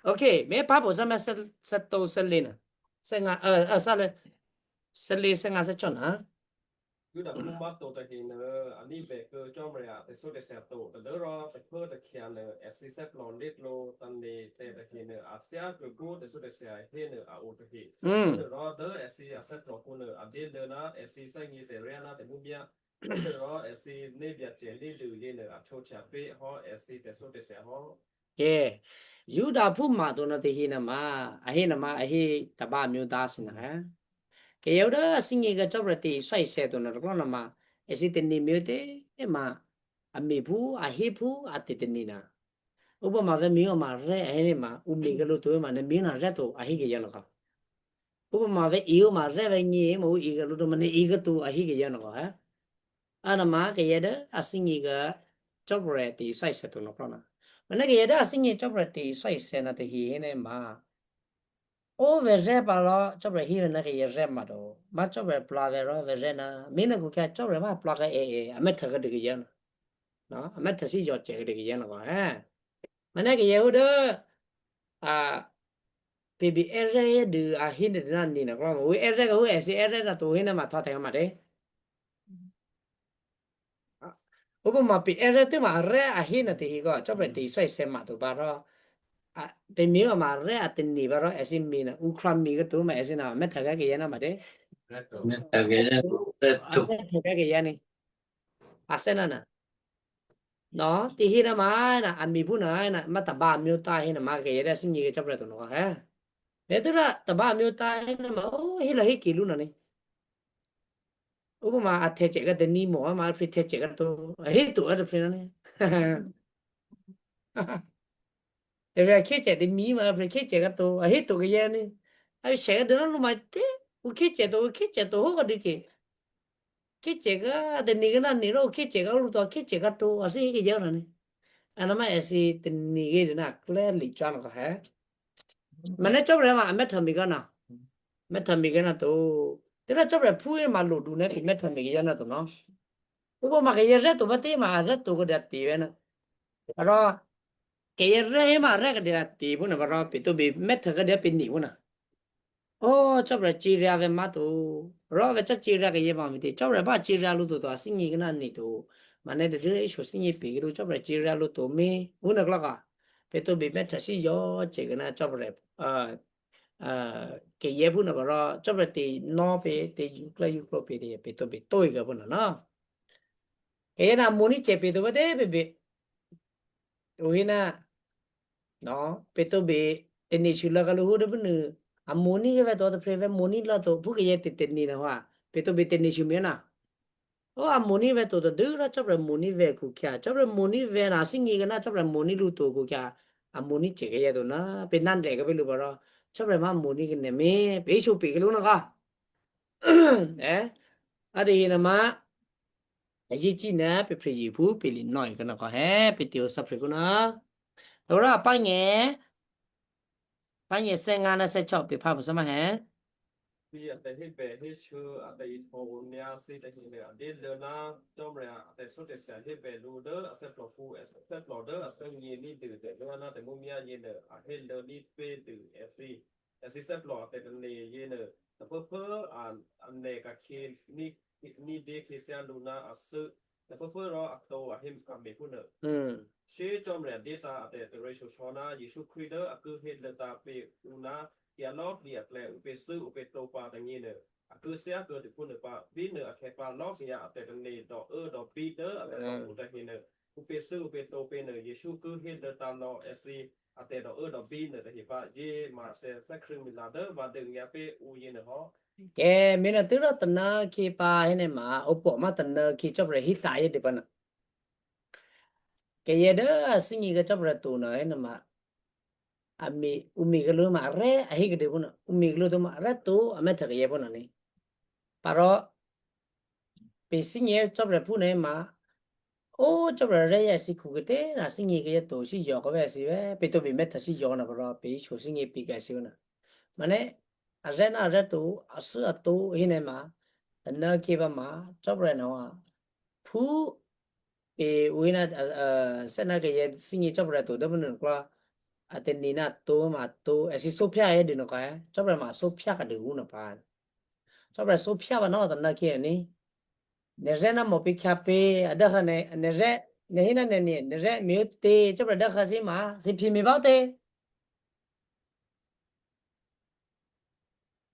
Ok, me pa po sa me sa to sa le na. Sa nga eh sa le sa le sa nga sa chon ha. Yuda kuma to ta ki na ani be ke chom re a te so de sa to ta de ro ta ko ta kia le S C set lo lit lo ta ni te ta ki na a sia ke go te so de sa he na a o ta ki. Mm. Ro de S C a set lo ko na a de de na S C sa ni te re na te mu bia. Ro S C ne bia che ni du ye na a cho cha pe ho S C te so de sa ho. Ke, Yuda pu ma to na te hi na ma, a hi na ma, a hi ta ba myu da si na, eh? Ke yau da asingi ke chopre ti isai se tu na roklo na ma. Esi teni miu te ma. Ami pu, ahi pu, ati teni na. Uba ma ve miu ma re ahini ma. Umi ke lu tu ma ne miu na re tu ahi ke yau na ka. Uba ma ve iu ma re ve ngi ma u i ke lu tu ma ne i ke tu ahi ke yau na ka, eh. Ana ma ke yede asingi ke chopre ti isai se tu no krona. Mane ke yede asingi chopre ti isai se na te hi hene ma. O ve re pa lo chopre hi ve na ke ye re ma do. Ma chopre pla ve ro ve re na. Mi na ku kya chopre ma pla ke e e. Ame ta ke de ke ye na. No, ame ta si yo che ke de ke ye na ko, eh. Mane ke ye u de. A, pi bi ere ye du a hin de na ni na ko. U ere ke u esi ere na tu hin ma ta te ma de. Uba ma pi ere tu ma re a hin na ti hi ko. Chopre ti isai se ma tu ba ro. A, pe mi ma re a ti ni ba ro esi mi na. U kra mi ke tu ma esi na me ta ke ye na ma de. Me ta ke ye na. Me ta ke ye ni. Asena na. No, ti hina ma na ami bu na na ma ta ba mi ta hina ma ke yere singi ke chapre to no ka he. Etura ta ba mi ta hina ma o hila hiki lu na ni. Ubu ma a te che ga de ni mo ma pri te che ga to. He to a de pri na ni. Eve a keche de mi ma eve keche ga to a he to ke ye ni. A che ga de na lu ma te. U keche to, u keche to ho ga de ke. Keche ga de ni ga na ni ro keche ga lu to keche ga to a si ke ye na ni. Ana ma e si te ni ge de na clearly chwa na ka he. Mane chopre ma me ta mi ga na. Me ta mi ga na to. Te na chopre pu ma lo du ne ti me ta mi ga na to no. Ubo ma ke ye re to ba te ma re to ko da ti ve na. Ro ke ye re ma re ke da ti bu na ba ro pi to bi me ta ke da pi ni bu na. O chopre chiri ave ma to. Ro ve cha chiri ke ye ma mi ti. Chopre ba chiri lu to to a singi ke na ni to. Mane de de sho singi pi ke to chopre chiri lu to mi. Bu na kla ka. Pi to bi me ta si yo che ke na chopre. A, a, ke ye bu na ba ro chopre ti no pi ti yu kla yu klo pi ti pi to bi to i ke bu na no. Ke ye na mo ni che pi to ba de bi bi. Uhina, no, pe to be, teni shula kalu hu de bunu, a moni ke ve to de pre ve moni la to, pu ke ye te teni na wa, pe to be teni shumi na. O a moni ve to de de ra chapre moni ve ku kya, chapre moni ve na singi ke na chapre moni lu to ku kya, a moni che ke ye to na, pe nan de ke be lu ba ra, chapre ma moni ke ne me, pe shu pe ke lu na ka. Eh? Ade hina ma, a ye chi na, pe pre yi pu, pe li noi ke na ka he, pe ti o sa pre ku na. Ora pa nge, pa nge se nga na se chok pe pa bu sa ma he. Bi ate hi be hi chu ate i po nya si te hi ne ade le na chom re ate so te sia hi be lu de ase plo fu ase plo de ase ngi ni de de le na te mu mia ye ne a hi le ni pe de e si. Ase se plo ate ne ye ne te pe pe a ne ka ke ni ni de ke sia lu na ase te pe pe ro a to a him ka me ku ne. Mm. Shi chom re de ta ate te re shu chona Yesu Khrist a ku he le ta pe u na ya lo li a tle u pe su u pe to pa ta ngi ne. A ku sia ku de ku ne pa bi ne a ke pa lo ya ate te ne do e do bi de a te do u ta hi ne. U pe su u pe to pe ne Yesu ku he le ta lo e si a te do e do bi ne te hi pa ye ma te sa kru mi la de ba de ya pe u ye ne ho. Ke mina tu ro tana ki pa hene ma opo ma tana ki chop re hita ye de pa na. Ke ye de singi ke chop re tu na hene ma. Ami umi ke lu ma re ahi ke de bu na. Umi ke lu tu ma re tu ame ta ke ye bu na ni. Paro pe singi chop re pu ne ma. O chop re re ya si ku ke te na singi ke ye to si yo ko ve si ve pe to bi me ta si yo na paro pe i chu singi pi ke si na. Mane a re na re to a su a to hine ma. Na ki ba ma chop re na wa. Pu e uina a, a, se na ke ye singi chop re to de bu na kwa. A te ni na to ma to e si so pya e de no ka e. Chop re ma so pya ka de u na pa. Chop re so pya ba no ta na ki ni. Ne re na mo pi kya pe a da ka ne ne re ne hina ne ni ne re mi u te chop re da ka si ma si pi mi ba te.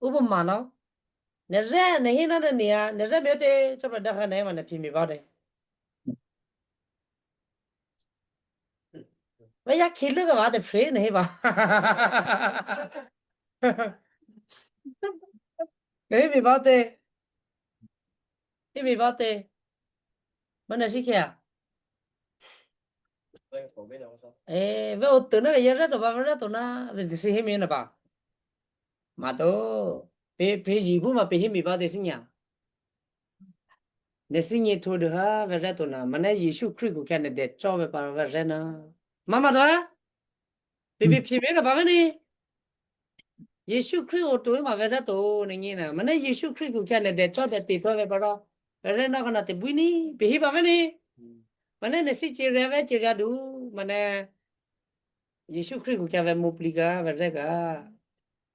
Ubu mano. Ne re ne hina ne nia ne re mi te chopra da ne ma ne pi mi ba de. Wa ya kilu ga wa de free ne ba. Emi bate. Emi bate. Mana sikia. Eh, ve ottuna ya rato ba rato na ve si hemi na ba. Mato. Pe pe ji bu ma pe hemi bate sinya. Ne sinye to de ha ve rato na. Mana Yesu Kristo kan de cho ve pa ve rena. Mama to ha? Pipi pipi na pamani. Yesu Kristo to ma vera to ni na. Mana Yesu Kristo kan de cho de ti to ve paro. Vera na kana te buini. Pihi pamani. Mana ne si chira ve chira du. Mana Yesu Kristo kan ve muplika vera ka.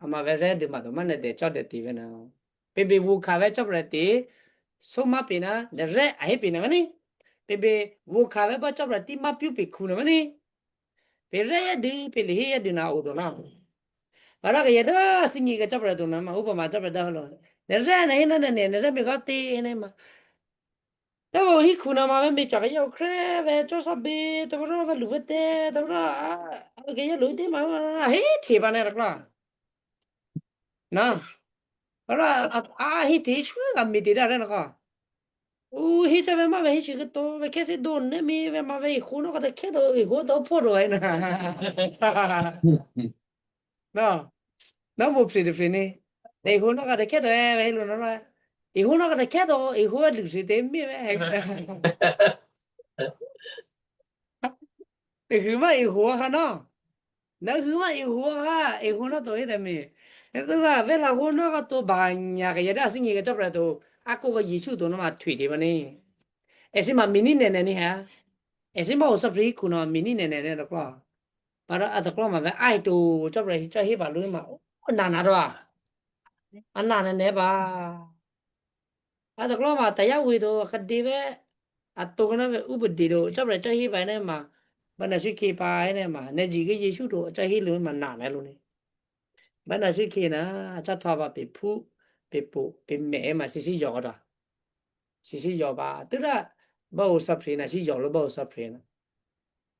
Ama vera de ma do mana de cho de ti ve na. Pipi bu ka ve cho pre ti. So ma pina de re ai pina mani. Pipi bu ka ve ba cho pre ti ma piu pi ku na mani. Pe re ya de pe le he ya de na o do na. Para ke ya da singi ke chapra do na ma upa ma chapra da lo. Ne re na hina ne ne ne re me ga te ne ma. Ta bo hi ku na ma me cha ya kre ve cho sa be to ro ve lu ve te to ro a a ke ya lu te ma ma he te ba ne ra kla. Na. Para a a he te chu ga me te da re na ka. U hi cha ve ma ve hi chi ke to ve ke se do ne mi ve ma ve i hu no ka te ke do i hu do po do ai na. No. No mo pri de pri ni. Nei hu no ka te ke do e ve hi lu no no. I hu no ka te ke do i hu lu si te mi ve. I hu ma i hu ha no. Na huma i hua ha, i huna to ida mi. Eto na vela huna ka to banya ka yada singi ka chopra to. Ako ka Yesu to no ma thui de bani. Esi ma mini ne ne ni ha. Esi ma osa pri ku no mini ne ne ne to klo. Para ata klo ma ve ai to chopra hi cha hi ba lu ma. Na na do a. Ana ne ne ba. Ada klo ma ta ya wi do ka di ve. Ato kana ve ubu di do. Chopra cha hi ba ne ma. Bana su ki pa ne ma. Ne ji ge Yesu do cha hi lu ma na na lu ni. Bana su ki na cha tho ba pe pu pe pu pe me ma si si yo da. Si si yo ba. Tu ra ba u sa pri na si yo lo ba u sa pri na.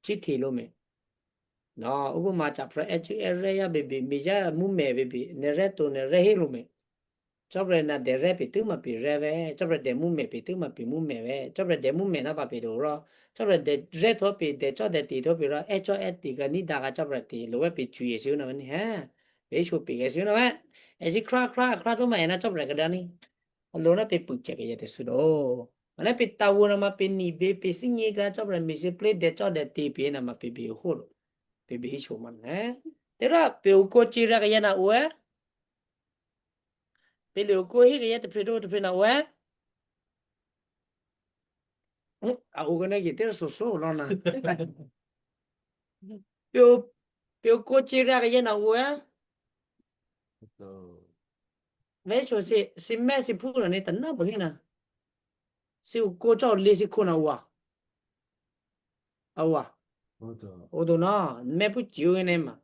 Chi ti lo me. No, ugu ma cha pra e chu e re ya bebe, mi ya mu me bebe, ne re to ne re he lo me. Chopra na de re pi tu ma pi re ve, chopra de mu me pi tu ma pi mu me ve, chopra de mu me na pa pi do ro, chopra de re to pi de cho de ti to pi ro, e cho e ti ga ni da ga chopra ti lo ve pi chu ye su na ve ni ha. Ve shu pi ge su na ve. E si kra kra kra to ma e na chopra ga da ni. Lo na pe pu che ke ye te su do. Mana pe ta wo na ma pe ni be pe si nge ga chopra mi se ple de cho de ti pe na ma pe be ho lo. Pe be shu man eh. Te ra pe u ko chi ra ga ya na u eh. Pe le u ko hi ga ya te pre do te pre na u eh. A u ga na ge te so so lo na. Pe u pe u ko chi ra ga ya na u eh. Ve so se se me se pu na ne ta na bo hi na. Si u ko cha o le si ko na wa. Awa. Odo. Odo na, me pu chiu ne ma.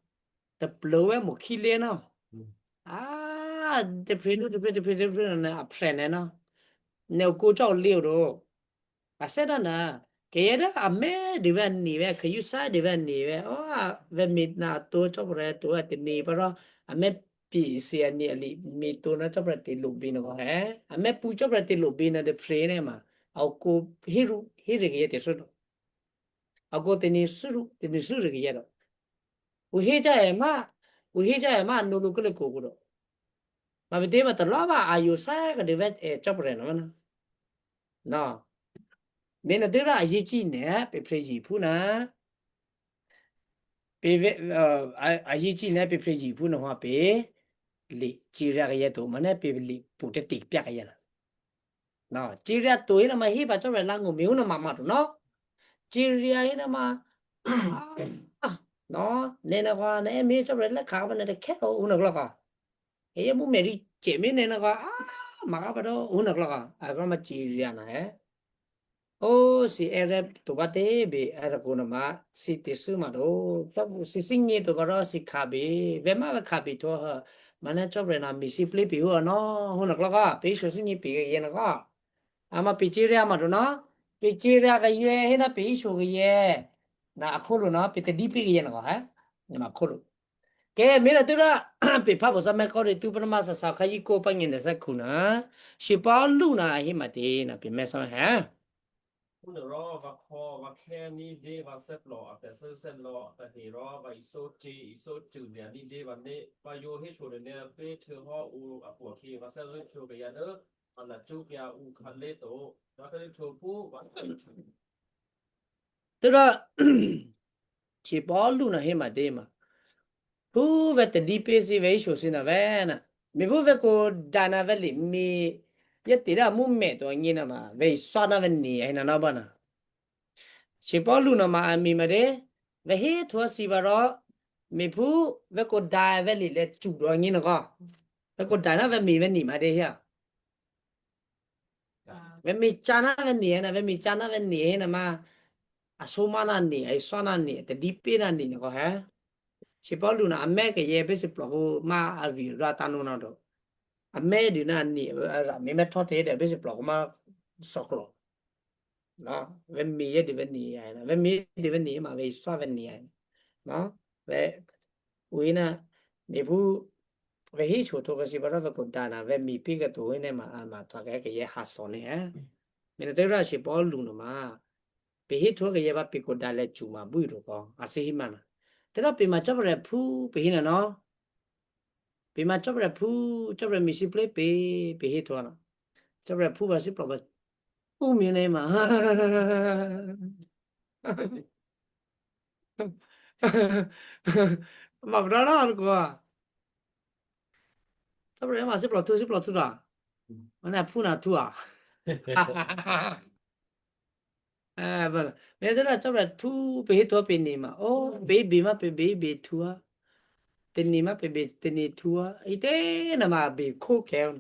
Te plo we mo ki le na. Mm. Ah, te pre no, te pre, te pre, te pre na, a pre ne na. Ne u ko cha o le ro. A se da na. Ke ye da a me de ve ni ve, ke yu sa de ve ni ve. O a ve mi na to cha pre to a te ni pa ro. A me pi si a ni a li mi to na cha pre te lo bi no he. A me pu cha pre te lo bi na de pre ne ma. Au ko hiru, hiri ke ye te so do. Au ko teni suru, teni suru ke ye do. U hija e ma, u hija e ma no lo kele ko kuro. Ma bete ma ta lo ba a yo sa ka de vet e chop re no na. No. Me na de ra a yi chi ne, pe pre ji pu na. Pe ve, eh, a, a yi chi ne pe pre ji pu na hua pe. Li, chi ra ke ye to, ma ne pe li pu te tik pia ke ye na. No, chiria to ina ma hiba chora langu mi una mama to, no? Chiria ina ma, ah, no, nena kwa, ne mi chora le ka ba ne de ke una kla ka. E mu meri che mi nena kwa, ah, ma ka ba do una kla ka. A ka ma chiria na, eh. O si ere to ba te be ere ko na ma si te su ma do. Ta si singi to ba ro si ka be. Ve ma ve ka be to ha. Ma na chora na mi si ple pi hu no, hu na kla ka. Pe so singi pi ye na ka. Ama pichiria ama dona, pichiria ga ye hina pi isu ga ye. Na akhulu na pite dipi ga ye na ha. Na akhulu. Ke mena tura pe pa bosa me kore tu pernah masa sa kayi ko pa ngene sa kuna. Si pa lu na hi mati na pe me sa ha. Hun rø var kor var kær ni det var sæt blå, at der så sæt blå, at der he rø var i så ti, i så ti, der ni det var ne, var jo he tro det ne, be til hø u, at bor ki, var sæt rø tro be ya de, han er tro be u kan le do, var kan tro på, var kan tro. Tura si pa lu na hi mati ma. Pu ve te di pe si ve i so si na ve na. Mi pu ve ko da na ve li mi. Ya ti da mu me to ngi na ma. Ve i so na ve ni ai na na ba na. Si pa lu na ma a mi ma de. Ve hi to si ba ro. Mi pu ve ko da ve li le chu do ngi na ko. Ve ko da na ve mi ve ni ma de ya. Ve mi cha na ve ni na ve mi cha na ve ni na ma. A so ma na ni, ai so na ni, te di pe na ni ko he. Si pa lu na a me ke ye be si plo ko ma a vi ra ta no na do. A me di na ni, ra mi me to te de be si plo ko ma so klo. Na, ve mi ye di ve ni ai na, ve mi di ve ni ma ve so ve ni ai. Na, ve u ina mi pu ve hi chu to ka si ba ra ve ko da na ve mi pi ka to ina ma a ma to ka ke ye ha so ni he. Mi na te ra si pa lu na ma. Pe hi to ke ye ba pe ko da le chu ma bu ro ko. A si hi ma na. Te ra pe ma cha ba re pu pe hi na no. Pe ma cha ba re pu cha ba re mi si ple pe pe hi to na. Cha ba re pu ba si plo ba. U mi ne ma. Ma bra na ko. Cha ba re ma si plo tu si plo tu da. Mana pu na tu a. Eh, bana. Me dera chobra pu pe hito pe ni ma. Oh, baby ma pe baby tua. Te ni ma pe be te ni tua. Ite na ma be ko ke on.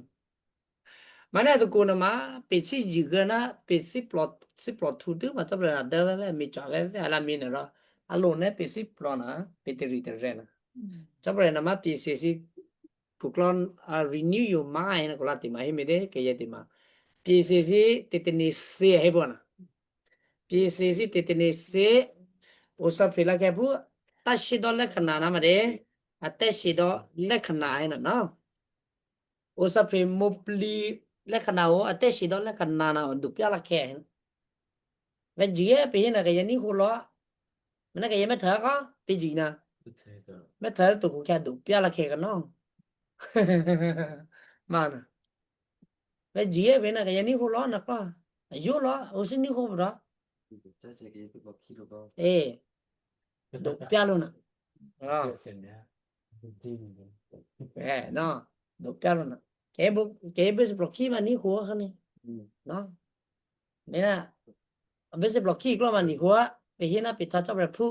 Mana to ko na ma pe si jiga na pe si plot si plot tu tu ma chobra na da ve ve mi cha ve ve ala mi na ra. Alo ne pe si plot na pe te ri te re na. Chobra na ma pe si si kuklon, uh, renew your mind ko lati ma himi de ke yeti ma. P C C teteni se hebona. P C C teteni se osa pila ke pu ta shido le kana na ma de. A te shido le kana ai na no. Osa pri mopli le kana o a te shido le kana na o du pia la ke. Ve jiye pe hina ke yani hulo. Mena ke yeme tha ka pe jina. Me tha to ku kya du pia la ke ka no. Mana. Ve jiye pe na ke yani hulo na ka. Yo lo o si ni ho bra. Eh. Du pia lo na. Ah. Eh, no. Du pia lo na. Ke bu ke bu blo ki ma ni ho ha ni. No. Mena, a veces blo ki klo ma ni hua, pe hina pe tata bre pu,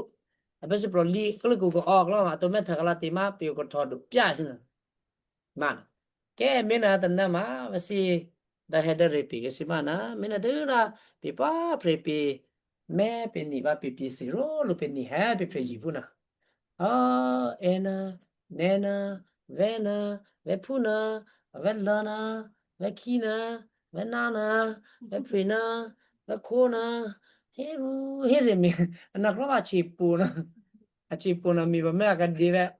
a veces blo li klo ku ko o klo ma to me ta kala ti ma pe ko to du pia sina. Mana. Ke mena ta na ma, vesi da he da re pe ke si mana, mena de ra pe pa pre pe me pe ni va pe pe si ro lo pe ni he pe pre ji pu na. A, ena, nena, vena, vepuna, velana, vekina, venana, veprina, vekona, heru, heremi. Ana klova chipuna. Achipuna mi ba me aka dire.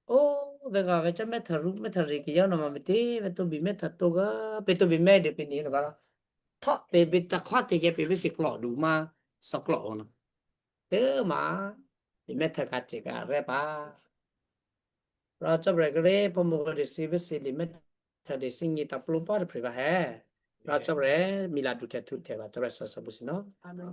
O, vega vecha me tharu, me thariki ya na ma me te, ve to bi me thatoga, pe to bi me de pe ni na bara. Tho, pe bi ta khwa te ke pe bi si klo du ma, so klo ona. Te ma, bi me tha ka che ka re pa. Ra cha bre gre po mo gre si be si li me tha de si ngi ta plu pa de pri ba he. Ra cha bre mi la du te tu te ba to re sa sa bu si no. Amen.